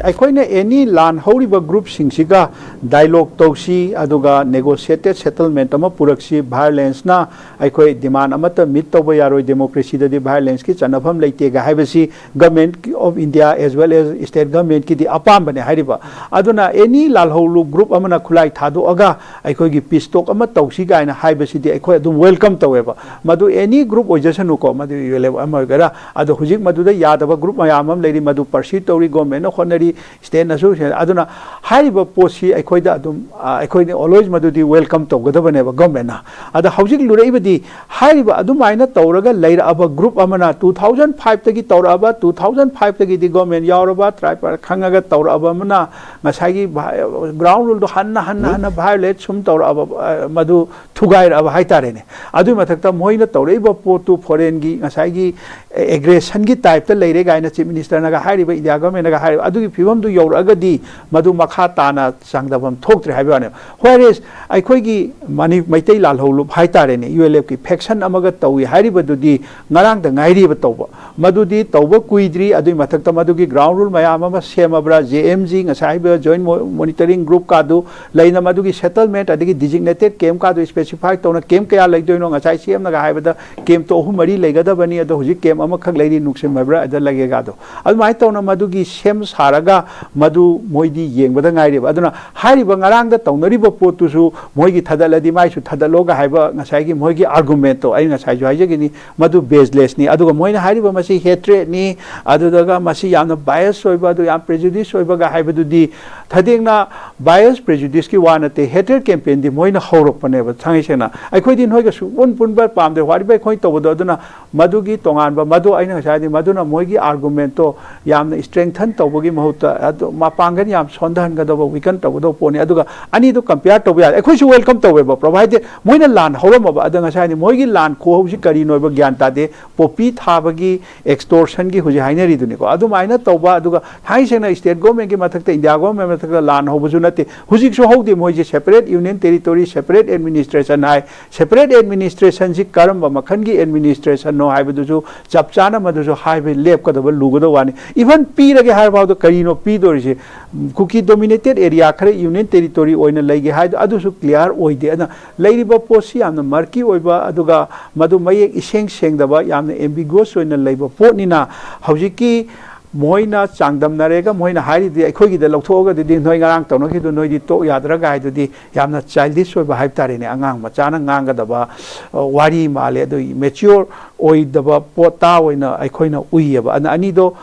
ꯑꯩꯈꯣꯏꯅ ꯑꯦꯅꯤ ꯂꯥꯟ ꯍꯧꯔꯤꯕ ꯒ꯭ꯔꯨꯞꯁꯤꯡꯁꯤꯒ ꯗꯥꯏꯂꯣꯛ ꯇꯧꯁꯤ, ꯑꯗꯨꯒ ꯅꯦꯒꯣꯁꯤꯌꯦꯇꯦꯠ ꯁꯦꯇꯜꯃꯦꯟ ꯑꯃ ꯄꯨꯔꯛꯁꯤ꯫ ꯚꯥꯏꯑꯣꯂꯦꯟꯁꯅ ꯑꯩꯈꯣꯏ ꯗꯤꯃꯥꯟ ꯑꯃꯠꯇ ꯃꯤꯠ ꯇꯧꯕ ꯌꯥꯔꯣꯏ, ꯗꯦꯃꯣꯀ꯭ꯔꯦꯁꯤꯗꯗꯤ ꯚꯥꯏꯑꯣꯂꯦꯟꯁꯀꯤ ꯆꯠꯅꯐꯝ ꯂꯩꯇꯦꯒ ꯍꯥꯏꯕꯁꯤ Government of India as well as state governmentꯀꯤꯗꯤ ꯑꯄꯥꯝꯕꯅꯦ ꯍꯥꯏꯔꯤꯕ꯫ ꯑꯗꯨꯅ ꯑꯦꯅꯤ ꯂꯥꯜꯍꯧꯂꯨꯞ ꯒ꯭ꯔꯨꯞ ꯑꯃꯅ ꯈꯨꯠꯂꯥꯏ ꯊꯥꯗꯣꯛꯑꯒ ꯑꯩꯈꯣꯏꯒꯤ ꯄꯤꯁ ꯇꯣꯛ ꯑꯃ ꯇꯧꯁꯤ ꯀꯥꯏꯅ ꯍꯥꯏꯕꯁꯤꯗꯤ ꯑꯩꯈꯣꯏ ꯑꯗꯨꯝ ꯋꯦꯜꯀꯝ ꯇꯧꯋꯦꯕ꯫ ꯃꯗꯨ ꯑꯦꯅꯤ ꯒ꯭ꯔꯨꯞ ꯑꯣꯏꯖꯁꯅꯨꯀꯣ, ꯃꯗꯨ ꯌꯨ ꯑꯦꯜ ꯑꯦꯐ ꯑꯃ ꯑꯣꯏꯒꯦꯔꯥ꯫ ꯑꯗꯣ ꯍꯧꯖꯤꯛ ꯃꯗꯨꯗ ꯌꯥꯗꯕ ꯒ꯭ꯔꯨꯞ ꯃꯌꯥꯝ ꯑꯃ ꯂꯩꯔꯤ, ꯃꯗꯨ ꯄꯔꯁꯤꯌꯨ ꯇꯧꯔꯤ, ꯒꯣꯔꯃꯦꯟꯅ ꯍꯣꯠꯅꯔꯤ, ꯁ꯭ꯇꯦꯠꯅꯁꯨ꯫ ꯑꯗꯨꯅ ꯍꯥꯏꯔꯤꯕ ꯄꯣꯠꯁꯤ ꯑꯩꯈꯣꯏꯗ ꯑꯗꯨꯝ, ꯑ, ꯑꯩꯈꯣꯏꯅ ꯑꯣꯜꯋꯦꯖ ꯃꯗꯨꯗꯤ ꯋꯦꯜꯀꯝ ꯇꯧꯒꯗꯕꯅꯦꯕ ꯒꯣꯔꯃꯦꯟꯅ꯫ ꯑꯗ ꯍꯧꯖꯤꯛ ꯂꯨꯔꯛꯏꯕꯗꯤ ꯍꯥꯏꯔꯤꯕ ꯑꯗꯨꯃꯥꯏꯅ ꯇꯧꯔꯒ ꯂꯩꯔꯛꯑꯕ ꯒ꯭ꯔꯨꯞ ꯑꯃꯅ two thousand fiveꯇꯒꯤ ꯇꯧꯔꯛꯑꯕ, two thousand fiveꯇꯒꯤꯗꯤ ꯒꯣꯔꯃꯦꯟ ꯌꯥꯎꯔꯕ, ꯇ꯭ꯔꯥꯏꯕꯦꯜ ꯈꯪꯉꯒ ꯇꯧꯔꯛꯑꯕ ꯑꯃꯅ ꯉꯁꯥꯏꯒꯤ ꯚꯥꯏ-, ꯒ꯭ꯔꯥꯎꯟ ꯔꯨꯜꯗꯣ ꯍꯟꯅ, ꯍꯟꯅ, ꯍꯟꯅ ꯚꯥꯏꯑꯣꯂꯦꯠ ꯁꯨꯝ ꯇꯧꯔꯛꯑꯕ, ꯑ, ꯃꯗꯨ ꯊꯨꯒꯥꯏꯔꯛꯑꯕ ꯍꯥꯏꯇꯥꯔꯦꯅꯦ꯫ ꯑꯗꯨꯒꯤ ꯃꯊꯛꯇ ꯃꯣꯏꯅ ꯇꯧꯔꯛꯏꯕ ꯄꯣꯠꯇꯨ ꯐꯣꯔꯦꯟꯒꯤ ꯉꯁꯥꯏꯒꯤ ꯑꯦꯒ꯭ꯔꯦꯁꯟꯒꯤ ꯇꯥꯏꯞꯇ ꯂꯩꯔꯦ ꯀꯥꯏꯅ ꯆꯤꯐ ꯃꯤꯅꯤꯁꯇꯔꯅꯒ ꯍꯥꯏꯔꯤꯕ ꯏꯟꯗꯤꯌꯥ ꯒꯚꯔꯟꯃꯦꯟꯅꯒ ꯍꯥꯏꯔꯤꯕ ꯑꯗꯨꯒꯤ ꯐꯤꯕꯝꯗꯨ ꯌꯧꯔꯛꯑꯒꯗꯤ ꯃꯗꯨ ꯃꯈꯥ ꯇꯥꯅ ꯆꯥꯡꯗꯝꯐꯝ ꯊꯣꯛꯇ꯭ꯔꯦ ꯍꯥꯏꯕ ꯋꯥꯅꯦꯕ꯫ Whereas ꯑꯩꯈꯣꯏꯒꯤ ꯃꯅꯤ-, ꯃꯩꯇꯩ ꯂꯥꯜꯍꯧꯂꯨꯞ ꯍꯥꯏꯇꯥꯔꯦꯅꯦ, ꯌꯨ ꯑꯦꯜ ꯑꯦꯐꯀꯤ ꯐꯦꯛꯁꯟ ꯑꯃꯒ ꯇꯧꯏ ꯍꯥꯏꯔꯤꯕꯗꯨꯗꯤ ꯉꯔꯥꯡꯗ ꯉꯥꯏꯔꯤꯕ ꯇꯧꯕ꯫ ꯃꯗꯨꯗꯤ ꯇꯧꯕ ꯀꯨꯏꯗ꯭ꯔꯤ, ꯑꯗꯨꯒꯤ ꯃꯊꯛꯇ ꯃꯗꯨꯒꯤ ꯒ꯭ꯔꯥꯎꯟ ꯔꯨꯜ ꯃꯌꯥꯝ ꯑꯃ ꯁꯦꯝꯃꯕ꯭ꯔꯥ, ꯖꯦ ꯑꯦꯝ ꯖꯤ ꯉꯁꯥꯏ ꯍꯥꯏꯕ ꯖꯣꯏꯟ ꯃꯣ-, ꯃꯣꯅꯤꯇꯔꯤꯡ ꯒ꯭ꯔꯨꯞꯀꯥꯗꯨ ꯂꯩꯅ ꯃꯗꯨꯒꯤ ꯁꯦꯇꯜꯃꯦꯟꯠ ꯑꯗꯒꯤ ꯗꯤꯖꯤꯒꯅꯦꯇꯦꯠ ꯀꯦꯝꯞꯀꯥꯗꯨ ꯁ꯭ꯄꯦꯁꯤꯐꯥꯏ ꯇꯧꯅ ꯀꯦꯝꯞ ꯀꯌꯥ ꯂꯩꯗꯣꯏꯅꯣ, ꯉꯁꯥꯏ ꯁꯤ ꯑꯦꯝꯅꯒ ꯍꯥꯏꯕꯗ ꯀꯦꯝꯞꯇꯣ ꯑꯍꯨꯝ ꯃꯔꯤ ꯂꯩꯒꯗꯕꯅꯤ, ꯑꯗꯣ ꯍꯧꯖꯤꯛ ꯀꯦꯝꯞ ꯑꯃꯈꯛ ꯂꯩꯔꯤ, ꯅꯨꯡꯁꯤꯝ ꯍꯥꯏꯕ꯭ꯔꯥ, ꯑꯗ ꯂꯩꯒꯦꯒꯥꯗꯣ꯫ ꯑꯗꯨꯃꯥꯏꯅ ꯇꯧꯅ ꯃꯗꯨꯒꯤ ꯁꯦꯝ ꯁꯥꯔꯒ ꯃꯗꯨ ꯃꯣꯏꯗꯤ ꯌꯦꯡꯕꯗ ꯉꯥꯏꯔꯦꯕ꯫ ꯑꯗꯨꯅ ꯍꯥꯏꯔꯤꯕ ꯉꯔꯥꯡꯗ ꯇꯧꯅꯔꯤꯕ ꯄꯣꯠꯇꯨꯁꯨ ꯃꯣꯏꯒꯤ ꯊꯥꯗꯠꯂꯗꯤ ꯃꯥꯏꯁꯨ ꯊꯥꯗꯠꯂꯣꯒ ꯍꯥꯏꯕ ꯉꯁꯥꯏꯒꯤ ꯃꯣꯏꯒꯤ ꯑꯥꯔꯒꯨꯃꯦꯟꯠꯇꯣ ꯑꯩ ꯉꯁꯥꯏꯁꯨ ꯍꯥꯏꯖꯈꯤꯅꯤ, ꯃꯗꯨ ꯕꯦꯖꯂꯦꯁꯅꯤ꯫ ꯑꯗꯨꯒ ꯃꯣꯏꯅ ꯍꯥꯏꯔꯤꯕ ꯃꯁꯤ ꯍꯦꯇ꯭ꯔꯦꯠꯅꯤ, ꯑꯗꯨꯗꯨꯒ ꯃꯁꯤ ꯌꯥꯝꯅ ꯕꯥꯏꯁ ꯑꯣꯏꯕ, ꯑꯗꯨ ꯌꯥꯝ ꯄ꯭ꯔꯦꯖꯨꯗꯤꯁ ꯑꯣꯏꯕꯒ ꯍꯥꯏꯕꯗꯨꯗꯤ ꯊꯥꯗꯦꯡꯅ ꯕꯥꯏꯁ ꯄ꯭ꯔꯦꯖꯨꯗꯤꯁꯀꯤ ꯋꯥ ꯅꯠꯇꯦ, ꯍꯦꯇ꯭ꯔꯦꯠ ꯀꯦꯝꯄꯦꯟꯗꯤ ꯃꯣꯏꯅ ꯍꯧꯔꯛꯄꯅꯦꯕ꯫ ꯊꯥꯡꯉꯩ ꯁꯦꯡꯅ ꯑꯩꯈꯣꯏꯗꯤ ꯅꯣꯏꯒ ꯁꯨꯡꯄꯨꯟ ꯄꯨꯟꯕ ꯄꯥꯝꯗꯦ, ꯋꯥꯔꯤꯕ ꯑꯩꯈꯣꯏꯅ ꯇꯧꯕꯗꯣ꯫ ꯑꯗꯨꯅ ꯃꯗꯨꯒꯤ ꯇꯣꯉꯥꯟꯕ, ꯃꯗꯨ ꯑꯩꯅ ꯉꯁꯥꯏ ꯍꯥꯏꯗꯤ ꯃꯗꯨꯅ ꯃꯣꯏꯒꯤ ꯑꯥꯔꯒꯨꯃꯦꯟꯠꯇꯣ ꯌꯥꯝꯅ ꯏꯁꯇ꯭ꯔꯦꯡꯊꯟ ꯇꯧꯕꯒꯤ ꯃꯍꯨꯠꯇ ꯑꯗꯨ ꯃꯄꯥꯡꯒꯜ ꯌꯥꯝ ꯁꯣꯟꯊꯍꯟꯒꯗꯧꯕ, ꯋꯤꯀꯟ ꯇꯧꯒꯗꯧꯕ ꯄꯣꯠꯅꯤ꯫ ꯑꯗꯨꯒ ꯑꯅꯤꯗꯨ ꯀꯝꯄꯤꯌꯔ ꯇꯧꯕ ꯌꯥꯗꯦ꯫ ꯑꯩꯈꯣꯏꯁꯨ ꯋꯦꯜꯀꯝ ꯇꯧꯋꯦꯕ, ꯄ꯭ꯔꯣꯚꯥꯏꯗꯦꯠ ꯃꯣꯏꯅ ꯂꯥꯟ ꯍꯧꯔꯝꯃꯕ꯫ ꯑꯗ ꯉꯁꯥꯏ ꯍꯥꯏꯗꯤ ꯃꯣꯏꯒꯤ ꯂꯥꯟ ꯈꯨꯍꯧꯁꯤ ꯀꯔꯤꯅꯣ ꯍꯥꯏꯕ ꯒ꯭ꯌꯥꯟ ꯇꯥꯗꯦ꯫ ꯄꯣꯄꯤ ꯊꯥꯕꯒꯤ, ꯑꯦꯛꯁꯇꯣꯔꯁꯟꯒꯤ ꯍꯧꯖꯤꯛ ꯍꯥꯏꯅꯔꯤꯗꯨꯅꯤꯀꯣ꯫ ꯑꯗꯨꯃꯥꯏꯅ ꯇꯧꯕ, ꯑꯗꯨꯒ ꯊꯥꯡꯉꯩ ꯁꯦꯡꯅ ꯁ꯭ꯇꯦꯠ ꯒꯣꯔꯃꯦꯟꯒꯤ ꯃꯊꯛꯇ, ꯏꯟꯗꯤꯌꯥ ꯒꯣꯔꯃꯦꯟ ꯃꯊꯛꯇ ꯂꯥꯟ ꯍꯧꯕꯁꯨ ꯅꯠꯇꯦ, ꯍꯧꯖꯤꯛꯁꯨ ꯍꯧꯗꯦ꯫ ꯃꯣꯏꯁꯦ separate union territory, separate administration ꯍꯥꯏ꯫ ꯁꯦꯄꯔꯦꯠ ꯑꯦꯗꯃꯤꯅꯤꯁꯇ꯭ꯔꯦꯁꯟꯁꯤ ꯀꯔꯝꯕ ꯃꯈꯜꯒꯤ ꯑꯦꯗꯃꯤꯅꯤꯁꯇ꯭ꯔꯦꯁꯟꯅꯣ ꯍꯥꯏꯕꯗꯨꯁꯨ ꯆꯞ ꯆꯥꯅ ꯃꯗꯨꯁꯨ ꯍꯥꯏꯕ ꯂꯦꯞꯀꯗꯕ ꯂꯨꯒꯗꯕ ꯋꯥꯅꯤ꯫ ꯏꯚꯟ ꯄꯤꯔꯒꯦ ꯍꯥꯏꯔ ꯐꯥꯎꯗ ꯀꯔꯤꯅꯣ ꯄꯤꯗꯣꯔꯤꯁꯦ? ꯀꯨꯀꯤ ꯗꯣꯃꯤꯅꯦꯇꯦꯠ ꯑꯦꯔꯤꯌꯥ ꯈꯔ ꯌꯨꯅꯤꯌꯟ ꯇꯦꯔꯤꯇꯣꯔꯤ ꯑꯣꯏꯅ ꯂꯩꯒꯦ ꯍꯥꯏꯗꯣ ꯑꯗꯨꯁꯨ ꯀ꯭ꯂꯤꯌꯥꯔ ꯑꯣꯏꯗꯦ꯫ ꯑꯗꯨꯅ ꯂꯩꯔꯤꯕ ꯄꯣꯠꯁꯤ ꯌꯥꯝꯅ ꯃꯔꯀꯤ ꯑꯣꯏꯕ, ꯑꯗꯨꯒ ꯃꯗꯨ ꯃꯌꯦꯛ ꯏꯁꯦꯡ ꯁꯦꯡꯗꯕ, ꯌꯥꯝꯅ ꯑꯦꯝꯕꯤꯒꯨꯋꯁ ꯑꯣꯏꯅ ꯂꯩꯕ ꯄꯣꯠꯅꯤꯅ ꯍꯧꯖꯤꯛꯀꯤ ꯃꯣꯏꯅ ꯆꯥꯡꯗꯝꯅꯔꯦꯒ ꯃꯣꯏꯅ ꯍꯥꯏꯔꯤꯗꯤ ꯑꯩꯈꯣꯏꯒꯤꯗ ꯂꯧꯊꯣꯛꯑꯒꯗꯤ ꯅꯣꯏ ꯉꯔꯥꯡ ꯇꯧꯅꯈꯤꯗꯨ ꯅꯣꯏꯗꯤ ꯇꯣꯛ ꯌꯥꯗ꯭ꯔꯒ ꯍꯥꯏꯗꯨꯗꯤ ꯌꯥꯝꯅ ꯆꯥꯏꯜꯗꯤꯁ ꯑꯣꯏꯕ ꯍꯥꯏꯕ ꯇꯥꯔꯦꯅꯦ, ꯑꯉꯥꯡ ꯃꯆꯥꯅ ꯉꯥꯡꯒꯗꯕ, ꯑ, ꯋꯥꯔꯤ ꯃꯥꯜꯂꯦ꯫ ꯑꯗꯨ ꯃꯦꯆꯤꯌꯣꯔ ꯑꯣꯏꯗꯕ ꯄꯣꯠꯇꯥ ꯑꯣꯏꯅ ꯑꯩꯈꯣꯏꯅ ꯎꯏꯌꯦꯕ꯫ ꯑꯗꯨꯅ ꯑꯅꯤꯗꯣ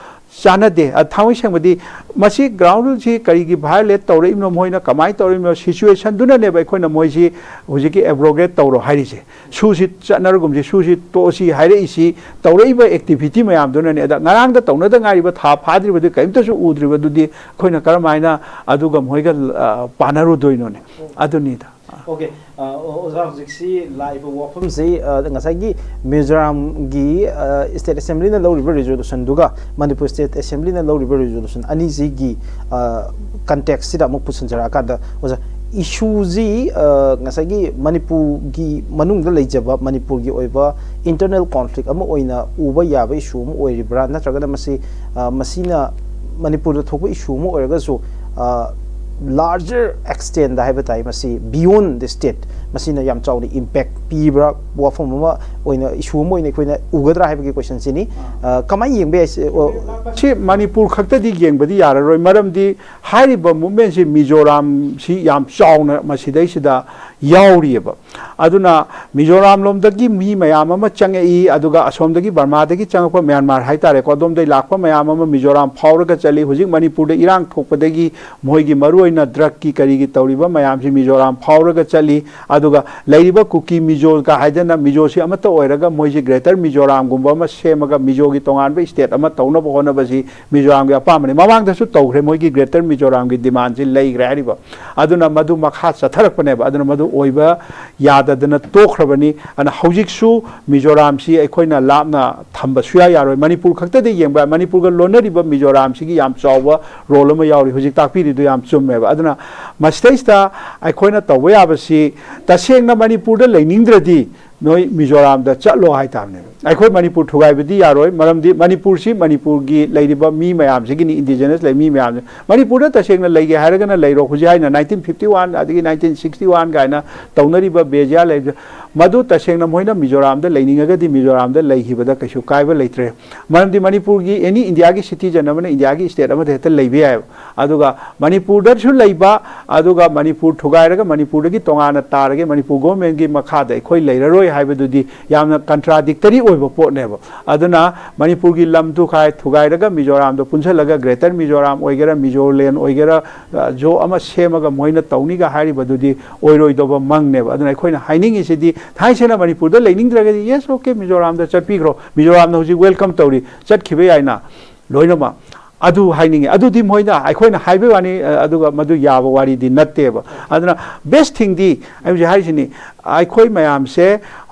ꯆꯥꯟꯅꯗꯦ꯫ ꯑ, ꯊꯥꯡꯃꯩ ꯁꯦꯡꯕꯗꯤ ꯃꯁꯤ ꯒ꯭ꯔꯥꯎꯟ ꯔꯨꯜꯁꯤ ꯀꯔꯤꯒꯤ ꯚꯥꯏꯑꯣꯂꯦꯠ ꯇꯧꯔꯛꯏꯕꯅꯣ, ꯃꯣꯏꯅ ꯀꯃꯥꯏꯅ ꯇꯧꯔꯛꯏꯕꯅꯣ, ꯁꯤꯆꯨꯋꯦꯁꯟꯗꯨꯅꯅꯦꯕ ꯑꯩꯈꯣꯏꯅ ꯃꯣꯏꯁꯤ ꯍꯧꯖꯤꯛꯀꯤ ꯑꯦꯕ꯭ꯔꯣꯒꯦꯠ ꯇꯧꯔꯣ ꯍꯥꯏꯔꯤꯁꯦ꯫ ꯁꯨꯁꯤ ꯆꯠꯅꯔꯒꯨꯝꯁꯤ, ꯁꯨꯁꯤ ꯇꯣꯛꯑꯁꯤ ꯍꯥꯏꯔꯛꯏꯁꯤ ꯇꯧꯔꯛꯏꯕ ꯑꯦꯛꯇꯤꯚꯤꯇꯤ ꯃꯌꯥꯝꯗꯨꯅꯅꯦ꯫ ꯑꯗ ꯉꯔꯥꯡꯗ ꯇꯧꯅꯗ ꯉꯥꯏꯔꯤꯕ, ꯊꯥ ꯐꯥꯗ꯭ꯔꯤꯕꯗꯨ ꯀꯔꯤꯝꯇꯁꯨ ꯎꯗ꯭ꯔꯤꯕꯗꯨꯗꯤ ꯑꯩꯈꯣꯏꯅ ꯀꯔꯝ ꯍꯥꯏꯅ ꯑꯗꯨꯒ ꯃꯣꯏꯒ, ꯑ, ꯄꯥꯟꯅꯔꯨꯗꯣꯏꯅꯣꯅꯦ? ꯑꯗꯨꯅꯤꯗ꯫ ꯑꯣꯀꯦ꯫ ꯑ, ꯑꯣ-, ꯑꯣꯖꯥ, ꯍꯧꯖꯤꯛꯁꯤ ꯂꯥꯛꯏꯕ ꯋꯥꯐꯝꯁꯤ, ꯑ, ꯉꯁꯥꯏꯒꯤ ꯃꯤꯖꯣꯔꯥꯝꯒꯤ, ꯑ, ꯁ꯭ꯇꯦꯠ ꯑꯦꯁꯦꯝꯕ꯭ꯂꯤꯅ ꯂꯧꯔꯤꯕ ꯔꯤꯖꯣꯂꯨꯁꯟꯗꯨꯒ ꯃꯅꯤꯄꯨꯔ ꯁ꯭ꯇꯦꯠ ꯑꯦꯁꯦꯝꯕ꯭ꯂꯤꯅ ꯂꯧꯔꯤꯕ ꯔꯤꯖꯣꯂꯨꯁꯟ ꯑꯅꯤꯁꯤꯒꯤ, ꯑ, ꯀꯟꯇꯦꯛꯁꯁꯤꯗ ꯑꯃꯨꯛ ꯄꯨꯁꯤꯟꯖꯔꯛꯑꯀꯥꯟꯗ, ꯑꯣꯖꯥ, ꯏꯁꯨꯁꯤ, ꯑ, ꯉꯁꯥꯏꯒꯤ ꯃꯅꯤꯄꯨꯔꯒꯤ ꯃꯅꯨꯡꯗ ꯂꯩꯖꯕ ꯃꯅꯤꯄꯨꯔꯒꯤ ꯑꯣꯏꯕ ꯏꯟꯇꯔꯅꯦꯜ ꯀꯣꯟꯐ꯭ꯂꯤꯛ ꯑꯃ ꯑꯣꯏꯅ ꯎꯕ ꯌꯥꯕ ꯏꯁꯨ ꯑꯃ ꯑꯣꯏꯔꯤꯕ꯭ꯔꯥ, ꯅꯠꯇ꯭ꯔꯒꯅ ꯃꯁꯤ, ꯑ, ꯃꯁꯤꯅ ꯃꯅꯤꯄꯨꯔꯗ ꯊꯣꯛꯄ ꯏꯁꯨ ꯑꯃ ꯑꯣꯏꯔꯒꯁꯨ, ꯑ, ꯂꯥꯔꯖꯔ ꯑꯦꯛꯁꯇꯦꯟꯗ ꯍꯥꯏꯕ ꯇꯥꯏ, ꯃꯁꯤ beyond the state, ꯃꯁꯤꯅ ꯌꯥꯝ ꯆꯥꯎꯅ ꯏꯝꯄꯦꯛ ꯄꯤꯕ꯭ꯔꯥ, ꯋꯥꯐꯝ ꯑꯃ ꯑꯣꯏꯅ, ꯏꯁꯨ ꯑꯃ ꯑꯣꯏꯅ ꯑꯩꯈꯣꯏꯅ ꯎꯒꯗ꯭ꯔꯥ ꯍꯥꯏꯕꯒꯤ ꯀꯣꯏꯁꯟꯁꯤꯅꯤ꯫ ꯑ, ꯀꯃꯥꯏꯅ ꯌꯦꯡꯕ ꯌꯥꯏ? ꯁꯤ, ꯑꯣ, ꯁꯤ ꯃꯅꯤꯄꯨꯔ ꯈꯛꯇꯗꯤ ꯌꯦꯡꯕꯗꯤ ꯌꯥꯔꯔꯣꯏ, ꯃꯔꯝꯗꯤ ꯍꯥꯏꯔꯤꯕ ꯃꯨꯞꯃꯦꯟꯁꯤ ꯃꯤꯖꯣꯔꯥꯝꯁꯤ ꯌꯥꯝ ꯆꯥꯎꯅ ꯃꯁꯤꯗꯩꯁꯤꯗ ꯌꯥꯎꯔꯤꯑꯕ꯫ ꯑꯗꯨꯅ ꯃꯤꯖꯣꯔꯥꯝ ꯂꯣꯝꯗꯒꯤ ꯃꯤ ꯃꯌꯥꯝ ꯑꯃ ꯆꯪꯉꯛꯏ, ꯑꯗꯨꯒ ꯑꯁꯣꯝꯗꯒꯤ ꯕꯔꯃꯥꯗꯒꯤ ꯆꯪꯉꯛꯄ, ꯃ꯭ꯌꯥꯟꯃꯥꯔ ꯍꯥꯏꯇꯥꯔꯦꯀꯣ, ꯑꯗꯣꯝꯗꯒꯤ ꯂꯥꯛꯄ ꯃꯌꯥꯝ ꯑꯃ ꯃꯤꯖꯣꯔꯥꯝ ꯐꯥꯎꯔꯒ ꯆꯠꯂꯤ꯫ ꯍꯧꯖꯤꯛ ꯃꯅꯤꯄꯨꯔꯗ ꯏꯔꯥꯡ ꯊꯣꯛꯄꯗꯒꯤ ꯃꯣꯏꯒꯤ ꯃꯔꯨꯑꯣꯏꯅ ꯗ꯭ꯔꯒꯀꯤ ꯀꯔꯤꯒꯤ ꯇꯧꯔꯤꯕ ꯃꯌꯥꯝꯁꯤ ꯃꯤꯖꯣꯔꯥꯝ ꯐꯥꯎꯔꯒ ꯆꯠꯂꯤ꯫ ꯑꯗꯨꯒ ꯂꯩꯔꯤꯕ ꯀꯨꯀꯤ ꯃꯤꯖꯣꯒ ꯍꯥꯏꯗꯅ ꯃꯤꯖꯣꯁꯤ ꯑꯃꯠꯇ ꯑꯣꯏꯔꯒ ꯃꯣꯏꯁꯤ ꯒ꯭ꯔꯦꯇꯔ ꯃꯤꯖꯣꯔꯥꯝꯒꯨꯝꯕ ꯑꯃ ꯁꯦꯝꯃꯒ ꯃꯤꯖꯣꯒꯤ ꯇꯣꯉꯥꯟꯕ ꯁ꯭ꯇꯦꯠ ꯑꯃ ꯇꯧꯅꯕ ꯍꯣꯠꯅꯕꯁꯤ ꯃꯤꯖꯣꯔꯥꯝꯒꯤ ꯑꯄꯥꯝꯕꯅꯤ꯫ ꯃꯃꯥꯡꯗꯁꯨ ꯇꯧꯈ꯭ꯔꯦ, ꯃꯣꯏꯒꯤ ꯒ꯭ꯔꯦꯇꯔ ꯃꯤꯖꯣꯔꯥꯝꯒꯤ ꯗꯤꯃꯥꯟꯁꯤ ꯂꯩꯈ꯭ꯔꯦ ꯍꯥꯏꯔꯤꯕ꯫ ꯑꯗꯨꯅ ꯃꯗꯨ ꯃꯈꯥ ꯆꯠꯊꯔꯛꯄꯅꯦꯕ꯫ ꯑꯗꯨꯅ ꯃꯗꯨ ꯑꯣꯏꯕ ꯌꯥꯗꯗꯅ ꯇꯣꯛꯈ꯭ꯔꯕꯅꯤ꯫ ꯑꯗꯨꯅ ꯍꯧꯖꯤꯛꯁꯨ ꯃꯤꯖꯣꯔꯥꯝꯁꯤ ꯑꯩꯈꯣꯏꯅ ꯂꯥꯞꯅ ꯊꯝꯕ ꯁꯨꯌꯥ ꯌꯥꯔꯣꯏ꯫ ꯃꯅꯤꯄꯨꯔ ꯈꯛꯇꯗꯤ ꯌꯦꯡꯕ ꯌꯥꯏ꯫ ꯃꯅꯤꯄꯨꯔꯒ ꯂꯣꯟꯅꯔꯤꯕ ꯃꯤꯖꯣꯔꯥꯝꯁꯤꯒꯤ ꯌꯥꯝ ꯆꯥꯎꯕ ꯔꯣꯜ ꯑꯃ ꯌꯥꯎꯔꯤ꯫ ꯍꯧꯖꯤꯛ ꯇꯥꯛꯄꯤꯔꯤꯗꯨ ꯌꯥꯝ ꯆꯨꯝꯃꯦꯕ꯫ ꯑꯗꯨꯅ ꯃꯁꯤꯗꯩꯁꯤꯗ ꯑꯩꯈꯣꯏꯅ ꯇꯧꯕ ꯌꯥꯕꯁꯤ, ꯇꯁꯦꯡꯅ ꯃꯅꯤꯄꯨꯔꯗ ꯂꯩꯅꯤꯡꯗ꯭ꯔꯗꯤ ꯅꯣꯏ ꯃꯤꯖꯣꯔꯥꯝꯗ ꯆꯠꯂꯣ ꯍꯥꯏꯇꯥꯕꯅꯦꯕ꯫ ꯑꯩꯈꯣꯏ ꯃꯅꯤꯄꯨꯔ ꯊꯨꯒꯥꯏꯕꯗꯤ ꯌꯥꯔꯣꯏ, ꯃꯔꯝꯗꯤ ꯃꯅꯤꯄꯨꯔꯁꯤ ꯃꯅꯤꯄꯨꯔꯒꯤ ꯂꯩꯔꯤꯕ ꯃꯤ ꯃꯌꯥꯝꯁꯤꯒꯤꯅꯤ, ꯏꯟꯗꯤꯖꯤꯅꯁ ꯂꯩ ꯃꯤ ꯃꯌꯥꯝꯁꯦ꯫ ꯃꯅꯤꯄꯨꯔꯗ ꯇꯁꯦꯡꯅ ꯂꯩꯒꯦ ꯍꯥꯏꯔꯒꯅ ꯂꯩꯔꯣ, ꯍꯧꯖꯤꯛ ꯍꯥꯏꯅ ꯅꯥꯏꯟꯇꯤꯟ ꯐꯤꯐꯇꯤ ꯋꯥꯟ ꯑꯗꯒꯤ ꯅꯥꯏꯟꯇꯤꯟ ꯁꯤꯛꯁꯇꯤ ꯋꯥꯟ ꯀꯥꯏꯅ ꯇꯧꯅꯔꯤꯕ ꯕꯦꯖꯤꯌꯥ ꯂꯩꯕꯁꯦ, ꯃꯗꯨ ꯇꯁꯦꯡꯅ ꯃꯣꯏꯅ ꯃꯤꯖꯣꯔꯥꯝꯗ ꯂꯩꯅꯤꯡꯉꯒꯗꯤ ꯃꯤꯖꯣꯔꯥꯝꯗ ꯂꯩꯈꯤꯕꯗ ꯀꯩꯁꯨ ꯀꯥꯏꯕ ꯂꯩꯇ꯭ꯔꯦ꯫ ꯃꯔꯝꯗꯤ ꯃꯅꯤꯄꯨꯔꯒꯤ ꯑꯦꯅꯤ ꯏꯟꯗꯤꯌꯥꯒꯤ ꯁꯤꯇꯤꯖꯟ ꯑꯃꯅ ꯏꯟꯗꯤꯌꯥꯒꯤ ꯁ꯭ꯇꯦꯠ ꯑꯃꯗ ꯍꯦꯛꯇ ꯂꯩꯕ ꯌꯥꯏꯑꯕ꯫ ꯑꯗꯨꯒ ꯃꯅꯤꯄꯨꯔꯗꯁꯨ ꯂꯩꯕ, ꯑꯗꯨꯒ ꯃꯅꯤꯄꯨꯔ ꯊꯨꯒꯥꯏꯔꯒ ꯃꯅꯤꯄꯨꯔꯗꯒꯤ ꯇꯣꯉꯥꯟꯅ ꯇꯥꯔꯒꯦ, ꯃꯅꯤꯄꯨꯔ ꯒꯣꯔꯃꯦꯟꯒꯤ ꯃꯈꯥꯗ ꯑꯩꯈꯣꯏ ꯂꯩꯔꯔꯣꯏ ꯍꯥꯏꯕꯗꯨꯗꯤ ꯌꯥꯝꯅ ꯀꯟꯇ꯭ꯔꯥꯗꯤꯛꯇꯔꯤ ꯑꯣꯏꯕ ꯄꯣꯠꯅꯦꯕ꯫ ꯑꯗꯨꯅ ꯃꯅꯤꯄꯨꯔꯒꯤ ꯂꯝ ꯊꯨꯈꯥꯏ ꯊꯨꯒꯥꯏꯔꯒ ꯃꯤꯖꯣꯔꯥꯝꯗ ꯄꯨꯟꯁꯤꯜꯂꯒ ꯒ꯭ꯔꯦꯇꯔ ꯃꯤꯖꯣꯔꯥꯝ ꯑꯣꯏꯒꯦꯔꯥ, ꯃꯤꯖꯣꯂꯦꯟ ꯑꯣꯏꯒꯦꯔꯥ, ꯑ, ꯖꯣ ꯑꯃ ꯁꯦꯝꯃꯒ ꯃꯣꯏꯅ ꯇꯧꯅꯤꯒ ꯍꯥꯏꯔꯤꯕꯗꯨꯗꯤ ꯑꯣꯏꯔꯣꯏꯗꯧꯕ ꯃꯪꯅꯦꯕ꯫ ꯑꯗꯨꯅ ꯑꯩꯈꯣꯏꯅ ꯍꯥꯏꯅꯤꯡꯉꯤꯁꯤꯗꯤ, ꯊꯥꯏꯅ ꯁꯦꯡꯅ ꯃꯅꯤꯄꯨꯔꯗ ꯂꯩꯅꯤꯡꯗ꯭ꯔꯒꯗꯤ, "ꯌꯦꯁ, ꯑꯣꯀꯦ, ꯃꯤꯖꯣꯔꯥꯝꯗ ꯆꯠꯄꯤꯈ꯭ꯔꯣ, ꯃꯤꯖꯣꯔꯥꯝꯅ ꯍꯧꯖꯤꯛ ꯋꯦꯜꯀꯝ ꯇꯧꯔꯤ, ꯆꯠꯈꯤꯕ ꯌꯥꯏꯅ ꯂꯣꯏꯅꯃꯛ"꯫ ꯑꯗꯨ ꯍꯥꯏꯅꯤꯡꯉꯤ꯫ ꯑꯗꯨꯗꯤ ꯃꯣꯏꯅ, ꯑꯩꯈꯣꯏꯅ ꯍꯥꯏꯕꯩ ꯋꯥꯅꯤ, ꯑ, ꯑꯗꯨꯒ ꯃꯗꯨ ꯌꯥꯕ ꯋꯥꯔꯤꯗꯤ ꯅꯠꯇꯦꯕ꯫ ꯑꯗꯨꯅ best thingꯗꯤ ꯑꯩ ꯍꯧꯖꯤꯛ ꯍꯥꯏꯔꯤꯁꯤꯅꯤ, ꯑꯩꯈꯣꯏ ꯃꯌꯥꯝꯁꯦ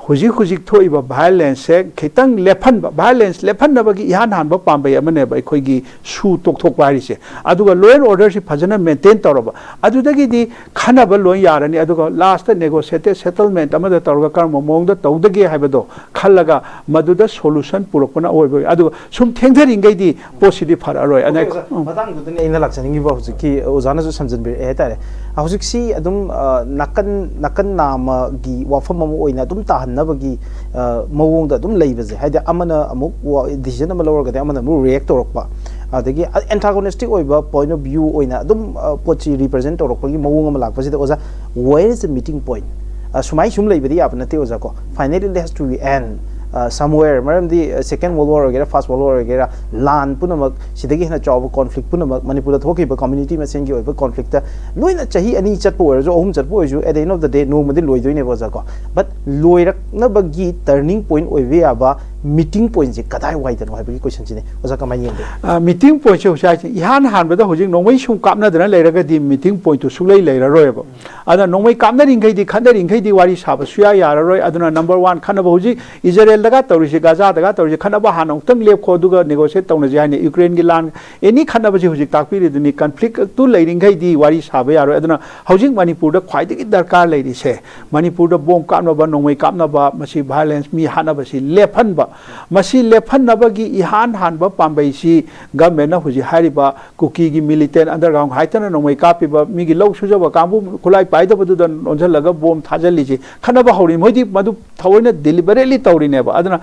ꯍꯧꯖꯤꯛ ꯍꯧꯖꯤꯛ ꯊꯣꯛꯏꯕ violenceꯁꯦ ꯈꯤꯇꯪ ꯂꯦꯞꯍꯟꯕ, violence ꯂꯦꯞꯍꯟꯅꯕꯒꯤ ꯏꯍꯥꯟ ꯍꯥꯟꯕ ꯄꯥꯝꯕꯩ ꯑꯃꯅꯦꯕ ꯑꯩꯈꯣꯏꯒꯤ ꯁꯨ ꯇꯣꯛꯊꯣꯛꯄ ꯍꯥꯏꯔꯤꯁꯦ꯫ ꯑꯗꯨꯒ law and orderꯁꯤ ꯐꯖꯅ maintain ꯇꯧꯔꯕ, ꯑꯗꯨꯗꯒꯤꯗꯤ ꯈꯟꯅꯕ ꯂꯣꯏ ꯌꯥꯔꯅꯤ꯫ ꯑꯗꯨꯒ lastꯇ negotiated settlement ꯑꯃꯗ ꯇꯧꯔꯒ ꯀꯔꯝꯕ ꯃꯑꯣꯡꯗ ꯇꯧꯗꯒꯦ ꯍꯥꯏꯕꯗꯣ ꯈꯜꯂꯒ ꯃꯗꯨꯗ solution ꯄꯨꯔꯛꯄꯅ ꯑꯣꯏꯕ ꯑꯣꯏ꯫ ꯑꯗꯨꯒ ꯁꯨꯝ ꯊꯦꯡꯊꯔꯤꯉꯩꯗꯤ ꯄꯣꯠꯁꯤꯗꯤ ꯐꯔꯛꯑꯔꯣꯏ꯫ ꯑꯗ ꯑꯣꯀꯦ, ꯑꯣꯖꯥ, ꯎꯝ꯫ ꯃꯇꯥꯡꯗꯨꯗꯅꯦ ꯑꯩꯅ ꯂꯥꯛꯆꯅꯤꯡꯉꯤꯕ, ꯍꯧꯖꯤꯛꯀꯤ ꯑꯣꯖꯥꯅꯁꯨ ꯁꯝꯖꯤꯟꯕꯤꯔꯛꯑꯦ ꯍꯥꯏꯇꯥꯔꯦ꯫ ꯍꯧꯖꯤꯛꯁꯤ ꯑꯗꯨꯝ, ꯑ, ꯅꯥꯀꯟ, ꯅꯥꯀꯟ ꯅꯥꯝꯃꯒꯤ ꯋꯥꯐꯝ ꯑꯃ ꯑꯣꯏꯅ ꯑꯗꯨꯝ ꯇꯥꯍꯟꯅꯕꯒꯤ, ꯑ, ꯃꯑꯣꯡꯗ ꯑꯗꯨꯝ ꯂꯩꯕꯁꯦ, ꯍꯥꯏꯗꯤ ꯑꯃꯅ ꯑꯃꯨꯛ ꯋꯥ-, decision ꯑꯃ ꯂꯧꯔꯒꯗꯤ ꯑꯃꯅ ꯑꯃꯨꯛ react ꯇꯧꯔꯛꯄ, ꯑꯗꯒꯤ antagonistic ꯑꯣꯏꯕ point of view ꯑꯣꯏꯅ ꯑꯗꯨꯝ, ꯑ, ꯄꯣꯠꯁꯤ represent ꯇꯧꯔꯛꯄꯒꯤ ꯃꯑꯣꯡ ꯑꯃ ꯂꯥꯛꯄꯁꯤꯗ, ꯑꯣꯖꯥ, where is the meeting point? ꯑ, ꯁꯨꯃꯥꯏ ꯁꯨꯝ ꯂꯩꯕꯗꯤ ꯌꯥꯕ ꯅꯠꯇꯦ, ꯑꯣꯖꯥ, ꯀꯣ꯫ Finally it has to be end, ꯑ, somewhere꯫ ꯃꯔꯝꯗꯤ, ꯑ, Second World War ꯑꯣꯏꯒꯦꯔꯥ, First World War ꯑꯣꯏꯒꯦꯔꯥ, ꯂꯥꯟ ꯄꯨꯝꯅꯃꯛ, ꯁꯤꯗꯒꯤ ꯍꯦꯟꯅ ꯆꯥꯎꯕ conflict ꯄꯨꯝꯅꯃꯛ, ꯃꯅꯤꯄꯨꯔꯗ ꯊꯣꯛꯈꯤꯕ community ꯃꯁꯦꯟꯒꯤ ꯑꯣꯏꯕ conflictꯇ ꯂꯣꯏꯅ ꯆꯍꯤ ꯑꯅꯤ ꯆꯠꯄ ꯑꯣꯏꯔꯁꯨ, ꯑꯍꯨꯝ ꯆꯠꯄ ꯑꯣꯏꯔꯁꯨ, at the end of the day ꯅꯣꯡꯃꯗꯤ ꯂꯣꯏꯗꯣꯏꯅꯦꯕ, ꯑꯣꯖꯥ, ꯀꯣ꯫ But ꯂꯣꯏꯔꯛꯅꯕꯒꯤ turning point ꯑꯣꯏꯕ ꯌꯥꯕ meeting pointꯁꯦ ꯀꯗꯥꯏꯋꯥꯏꯗꯅꯣ ꯍꯥꯏꯕꯒꯤ questionꯁꯤꯅꯤ꯫ ꯑꯣꯖꯥ, ꯀꯃꯥꯏꯅ ꯌꯦꯡꯕꯤ? ꯑ, meeting pointꯁꯦ ꯍꯧꯖꯤꯛ ꯍꯥꯏꯁꯦ, ꯏꯍꯥꯟ ꯍꯥꯟꯕꯗ ꯍꯧꯖꯤꯛ ꯅꯣꯡꯃꯩ ꯁꯨꯝ ꯀꯥꯞꯅꯗꯅ ꯂꯩꯔꯒꯗꯤ meeting pointꯇꯨ ꯁꯨꯛꯂꯩ ꯂꯩꯔꯔꯣꯏꯕ꯫ ꯑꯗ ꯅꯣꯡꯃꯩ ꯀꯥꯞꯅꯔꯤꯡꯈꯩꯗꯤ, ꯈꯠꯅꯔꯤꯡꯈꯩꯗꯤ ꯋꯥꯔꯤ ꯁꯥꯕ ꯁꯨꯌꯥ ꯌꯥꯔꯔꯣꯏ꯫ ꯑꯗꯨꯅ number one, ꯈꯠꯅꯕ ꯍꯧꯖꯤꯛ ꯏꯖꯔꯦꯜꯗꯒ ꯇꯧꯔꯤꯁꯦ, ꯒꯥꯖꯥꯗꯒ ꯇꯧꯔꯤꯁꯦ, ꯈꯠꯅꯕ ꯍꯥꯟꯅ ꯑꯃꯨꯛꯇꯪ ꯂꯦꯞꯈꯣ, ꯑꯗꯨꯒ negotiate ꯇꯧꯅꯁꯦ ꯍꯥꯏꯅ꯫ ꯌꯨꯀ꯭ꯔꯦꯟꯒꯤ ꯂꯥꯟ, any ꯈꯠꯅꯕꯁꯤ ꯍꯧꯖꯤꯛ ꯇꯥꯛꯄꯤꯔꯤꯗꯨꯅꯤ, conflictꯇꯨ ꯂꯩꯔꯤꯡꯈꯩꯗꯤ ꯋꯥꯔꯤ ꯁꯥꯕ ꯌꯥꯔꯣꯏ꯫ ꯑꯗꯨꯅ ꯍꯧꯖꯤꯛ ꯃꯅꯤꯄꯨꯔꯗ ꯈ꯭ꯋꯥꯏꯗꯒꯤ ꯗꯔꯀꯥꯔ ꯂꯩꯔꯤꯁꯦ, ꯃꯅꯤꯄꯨꯔꯗ bomb ꯀꯥꯞꯅꯕ, ꯅꯣꯡꯃꯩ ꯀꯥꯞꯅꯕ, ꯃꯁꯤ violence, ꯃꯤ ꯍꯥꯠꯅꯕꯁꯤ ꯂꯦꯞꯍꯟꯕ꯫ ꯃꯁꯤ ꯂꯦꯞꯍꯟꯅꯕꯒꯤ ꯏꯍꯥꯟ ꯍꯥꯟꯕ ꯄꯥꯝꯕꯩꯁꯤ governmentꯅ ꯍꯧꯖꯤꯛ ꯍꯥꯏꯔꯤꯕ ꯀꯨꯀꯤꯒꯤ militant underground ꯍꯥꯏꯗꯅ ꯅꯣꯡꯃꯩ ꯀꯥꯞꯄꯤꯕ, ꯃꯤꯒꯤ ꯂꯧ ꯁꯨꯖꯕ ꯀꯥꯡꯕꯨ, ꯈꯨꯠꯂꯥꯏ ꯄꯥꯏꯗꯕꯗꯨꯗ ꯑꯣꯟꯁꯤꯜꯂꯒ bomb ꯊꯥꯖꯤꯜꯂꯤꯁꯤ ꯈꯠꯅꯕ ꯍꯧꯔꯤ꯫ ꯃꯣꯏꯗꯤ ꯃꯗꯨ ꯊꯑꯣꯏꯅ deliberately ꯇꯧꯔꯤꯅꯦꯕ꯫ ꯑꯗꯨꯅ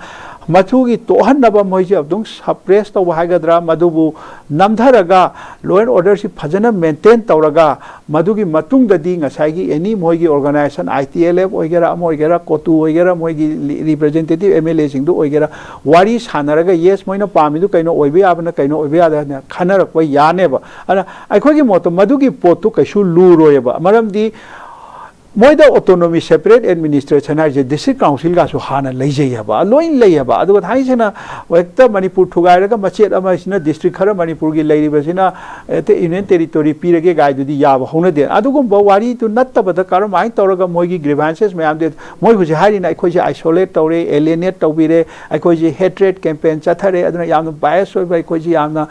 ꯃꯗꯨꯒꯤ ꯇꯣꯛꯍꯟꯅꯕ ꯃꯣꯏꯁꯤ ꯑꯗꯨꯝ suppress ꯇꯧꯕ ꯍꯥꯏꯒꯗ꯭ꯔꯥ, ꯃꯗꯨꯕꯨ ꯅꯝꯊꯔꯒ law and orderꯁꯤ ꯐꯖꯅ maintain ꯇꯧꯔꯒ, ꯃꯗꯨꯒꯤ ꯃꯇꯨꯡꯗꯗꯤ ꯉꯁꯥꯏꯒꯤ any ꯃꯣꯏꯒꯤ organization, I T L F ꯑꯣꯏꯒꯦꯔꯥ, ꯑꯃ ꯑꯣꯏꯒꯦꯔꯥ, ꯀꯣꯇꯨ ꯑꯣꯏꯒꯦꯔꯥ, ꯃꯣꯏꯒꯤ representative M L Aꯁꯤꯡꯗꯨ ꯑꯣꯏꯒꯦꯔꯥ, ꯋꯥꯔꯤ ꯁꯥꯟꯅꯔꯒ, yes, ꯃꯣꯏꯅ ꯄꯥꯝꯃꯤꯗꯨ ꯀꯩꯅꯣ ꯑꯣꯏꯕ ꯌꯥꯕꯅ, ꯀꯩꯅꯣ ꯑꯣꯏꯕ ꯌꯥꯗꯅ ꯈꯟꯅꯔꯛꯄ ꯌꯥꯅꯦꯕ꯫ ꯑꯗꯨꯅ ꯑꯩꯈꯣꯏꯒꯤ ꯃꯣꯠꯇ ꯃꯗꯨꯒꯤ ꯄꯣꯠꯇꯨ ꯀꯩꯁꯨ ꯂꯨꯔꯣꯏꯕ꯫ ꯃꯔꯝꯗꯤ ꯃꯣꯏꯗ autonomy, separate administration ꯍꯥꯏꯁꯦ district council ꯒꯁꯨ ꯍꯥꯟꯅ ꯂꯩꯖꯩ ꯍꯥꯏꯕ, ꯂꯣꯏ ꯂꯩ ꯍꯥꯏꯕ꯫ ꯑꯗꯨꯒ ꯊꯥꯡꯒꯩ ꯁꯦꯡꯅ ꯍꯦꯛꯇ ꯃꯅꯤꯄꯨꯔ ꯊꯨꯒꯥꯏꯔꯒ ꯃꯆꯦꯠ ꯑꯃꯁꯤꯅ district ꯈꯔ ꯃꯅꯤꯄꯨꯔꯒꯤ ꯂꯩꯔꯤꯕꯁꯤꯅ ꯍꯦꯛꯇ union territory ꯄꯤꯔꯒꯦ ꯒꯥꯏꯗꯨꯗꯤ ꯌꯥꯕ ꯍꯧꯅꯗꯦ꯫ ꯑꯗꯨꯒꯨꯝꯕ ꯋꯥꯔꯤꯗꯨ ꯅꯠꯇꯕꯗ ꯀꯔꯝꯍꯥꯏꯅ ꯇꯧꯔꯒ ꯃꯣꯏꯒꯤ grievances ꯃꯌꯥꯝꯗꯤ ꯃꯣꯏ ꯍꯧꯖꯤꯛ ꯍꯥꯏꯔꯤꯅ ꯑꯩꯈꯣꯏꯁꯦ isolate ꯇꯧꯔꯦ, alienate ꯇꯧꯕꯤꯔꯦ, ꯑꯩꯈꯣꯏꯁꯦ hatred campaign ꯆꯠꯊꯔꯦ, ꯑꯗꯨꯅ ꯌꯥꯝꯅ bias ꯑꯣꯏꯕ, ꯑꯩꯈꯣꯏꯁꯦ ꯌꯥꯝꯅ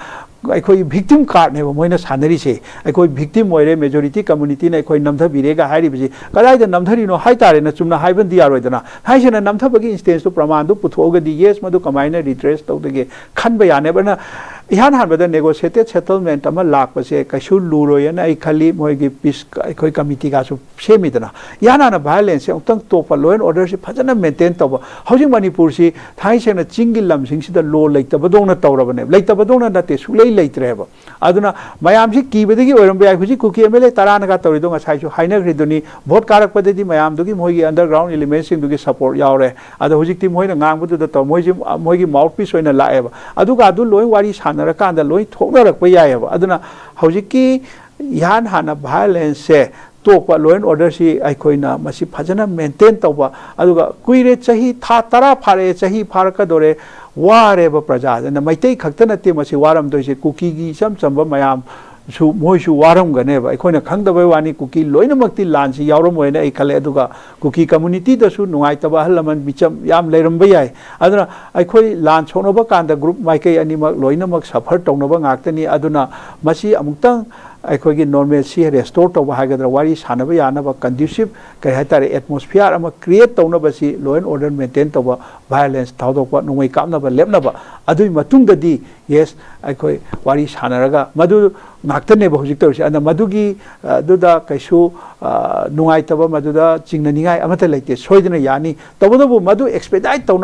ꯑꯩꯈꯣꯏ victim card ꯅꯦꯕ ꯃꯣꯏꯅ ꯁꯥꯟꯅꯔꯤꯁꯦ꯫ ꯑꯩꯈꯣꯏ victim ꯑꯣꯏꯔꯦ, majority community ꯅ ꯑꯩꯈꯣꯏ ꯅꯝꯊꯕꯤꯔꯦꯒ ꯍꯥꯏꯔꯤꯕꯁꯤ ꯀꯗꯥꯏꯗ ꯅꯝꯊꯔꯤꯅꯣ ꯍꯥꯏꯇꯥꯔꯦꯅ ꯆꯨꯝꯅ ꯍꯥꯏꯕꯗꯤ ꯌꯥꯔꯣꯏꯗꯅ꯫ ꯍꯥꯏꯁꯤꯅ ꯅꯝꯊꯕꯒꯤ instance ꯇꯨ ꯄ꯭ꯔꯃꯥꯟꯗꯨ ꯄꯨꯊꯣꯛꯑꯒꯗꯤ yes ꯃꯗꯨ ꯀꯃꯥꯏꯅ redress ꯇꯧꯗꯒꯦ ꯈꯟꯕ ꯌꯥꯅꯦꯕ꯫ ꯑꯗꯨꯅ ꯏꯍꯥꯟ ꯍꯥꯟꯕꯗ negotiated settlement ꯑꯃ ꯂꯥꯛꯄꯁꯦ ꯀꯩꯁꯨ ꯂꯨꯔꯣꯏꯅ ꯑꯩ ꯈꯜꯂꯤ꯫ ꯃꯣꯏꯒꯤ peace ꯑꯩꯈꯣꯏ committee ꯒꯁꯨ ꯁꯦꯝꯃꯤꯗꯅ꯫ ꯏꯍꯥꯟ ꯍꯥꯟꯅ violence ꯁꯦ ꯑꯃꯨꯛꯇꯪ ꯇꯣꯛꯄ, law and order ꯁꯤ ꯐꯖꯅ maintain ꯇꯧꯕ꯫ ꯍꯧꯖꯤꯛ ꯃꯅꯤꯄꯨꯔꯁꯤ ꯊꯥꯡꯒꯩ ꯁꯦꯡꯅ ꯆꯤꯡꯒꯤ ꯂꯝꯁꯤꯡꯁꯤꯗ law ꯂꯩꯇꯕꯗꯧꯅ ꯇꯧꯔꯕꯅꯦꯕ꯫ ꯂꯩꯇꯕꯗꯧꯅ ꯅꯠꯇꯦ, ꯁꯨꯛꯂꯩ ꯂꯩꯇ꯭ꯔꯦꯕ꯫ ꯑꯗꯨꯅ ꯃꯌꯥꯝꯁꯤ ꯀꯤꯕꯗꯒꯤ ꯑꯣꯏꯔꯝꯕ ꯌꯥꯏ꯫ ꯍꯧꯖꯤꯛ ꯀꯨꯀꯤ M L A ꯇꯔꯥꯅꯒ ꯇꯧꯔꯤꯗꯣ ꯉꯁꯥꯏꯁꯨ ꯍꯥꯏꯅꯈ꯭ꯔꯤꯗꯨꯅꯤ, vote ꯀꯥꯔꯛꯄꯗꯗꯤ ꯃꯌꯥꯝꯗꯨꯒꯤ ꯃꯣꯏꯒꯤ underground element ꯁꯤꯡꯗꯨꯒꯤ support ꯌꯥꯎꯔꯦ꯫ ꯑꯗꯣ ꯍꯧꯖꯤꯛꯇꯤ ꯃꯣꯏꯅ ꯉꯥꯡꯕꯗꯨꯗ ꯇꯧ, ꯃꯣꯏꯁꯤ ꯃꯣꯏꯒꯤ mouthpiece ꯑꯣꯏꯅ ꯂꯥꯛꯑꯦꯕ꯫ ꯑꯗꯨꯒ ꯑꯗꯨ ꯂꯣꯏ ꯋꯥꯔꯤ ꯁꯥꯟꯅꯔꯀꯥꯟꯗ ꯂꯣꯏ ꯊꯣꯛꯅꯔꯛꯄ ꯌꯥꯏꯑꯕ꯫ ꯑꯗꯨꯅ ꯍꯧꯖꯤꯛꯀꯤ ꯏꯍꯥꯟ ꯍꯥꯟꯅ violence ꯁꯦ ꯇꯣꯛꯄ, law and order ꯁꯤ ꯑꯩꯈꯣꯏꯅ ꯃꯁꯤ ꯐꯖꯅ maintain ꯇꯧꯕ꯫ ꯑꯗꯨꯒ ꯀꯨꯏꯔꯦ, ꯆꯍꯤ ꯊꯥ ꯇꯔꯥ ꯐꯥꯔꯛꯑꯦ, ꯆꯍꯤ ꯐꯥꯔꯛꯀꯗꯧꯔꯦ, ꯋꯥꯔꯦꯕ ꯄ꯭ꯔꯖꯥꯁꯤꯅ꯫ ꯃꯩꯇꯩ ꯈꯛꯇ ꯅꯠꯇꯦ ꯃꯁꯤ ꯋꯥꯔꯝꯗꯣꯏꯁꯦ, ꯀꯨꯀꯤꯒꯤ ꯏꯆꯝ ꯆꯝꯕ ꯃꯌꯥꯝꯁꯨ ꯃꯣꯏꯁꯨ ꯋꯥꯔꯝꯒꯅꯦꯕ꯫ ꯑꯩꯈꯣꯏꯅ ꯈꯪꯗꯕꯩ ꯋꯥꯅꯤ, ꯀꯨꯀꯤ ꯂꯣꯏꯅꯃꯛꯇꯤ ꯂꯥꯟꯁꯤ ꯌꯥꯎꯔꯝꯃꯣꯏꯅ ꯑꯩ ꯈꯜꯂꯦ꯫ ꯑꯗꯨꯒ ꯀꯨꯀꯤ community ꯗꯁꯨ ꯅꯨꯡꯉꯥꯏꯇꯕ ꯑꯍꯜ ꯂꯃꯟ ꯃꯤꯆꯝ ꯌꯥꯝ ꯂꯩꯔꯝꯕ ꯌꯥꯏ꯫ ꯑꯗꯨꯅ ꯑꯩꯈꯣꯏ ꯂꯥꯟ ꯁꯣꯛꯅꯕ ꯀꯥꯟꯗ group ꯃꯥꯏꯀꯩ ꯑꯅꯤꯃꯛ ꯂꯣꯏꯅꯃꯛ suffer ꯇꯧꯅꯕ ꯉꯥꯛꯇꯅꯤ꯫ ꯑꯗꯨꯅ ꯃꯁꯤ ꯑꯃꯨꯛꯇꯪ ꯑꯩꯈꯣꯏꯒꯤ normalcy restore ꯇꯧꯕ ꯍꯥꯏꯒꯗ꯭ꯔꯥ, ꯋꯥꯔꯤ ꯁꯥꯟꯅꯕ ꯌꯥꯅꯕ conducive, ꯀꯔꯤ ꯍꯥꯏꯇꯥꯔꯦ, atmosphere ꯑꯃ create ꯇꯧꯅꯕꯁꯤ law and order maintain ꯇꯧꯕ, violence ꯊꯥꯗꯣꯛꯄ, ꯅꯣꯡꯃꯩ ꯀꯥꯞꯅꯕ ꯂꯦꯞꯅꯕ, ꯑꯗꯨꯒꯤ ꯃꯇꯨꯡꯗꯗꯤ yes ꯑꯩꯈꯣꯏ ꯋꯥꯔꯤ ꯁꯥꯟꯅꯔꯒ ꯃꯗꯨ ꯉꯥꯛꯇꯅꯦꯕ ꯍꯧꯖꯤꯛ ꯇꯧꯔꯤꯁꯦ꯫ ꯑꯗꯨꯅ ꯃꯗꯨꯒꯤ, ꯑ, ꯑꯗꯨꯗ ꯀꯩꯁꯨ, ꯑ, ꯅꯨꯡꯉꯥꯏꯇꯕ, ꯃꯗꯨꯗ ꯆꯤꯡꯅꯅꯤꯡꯉꯥꯏ ꯑꯃꯠꯇ ꯂꯩꯇꯦ, ꯁꯣꯏꯗꯅ ꯌꯥꯅꯤ꯫ ꯇꯧꯕꯇꯕꯨ ꯃꯗꯨ expedite ꯇꯧꯅꯕ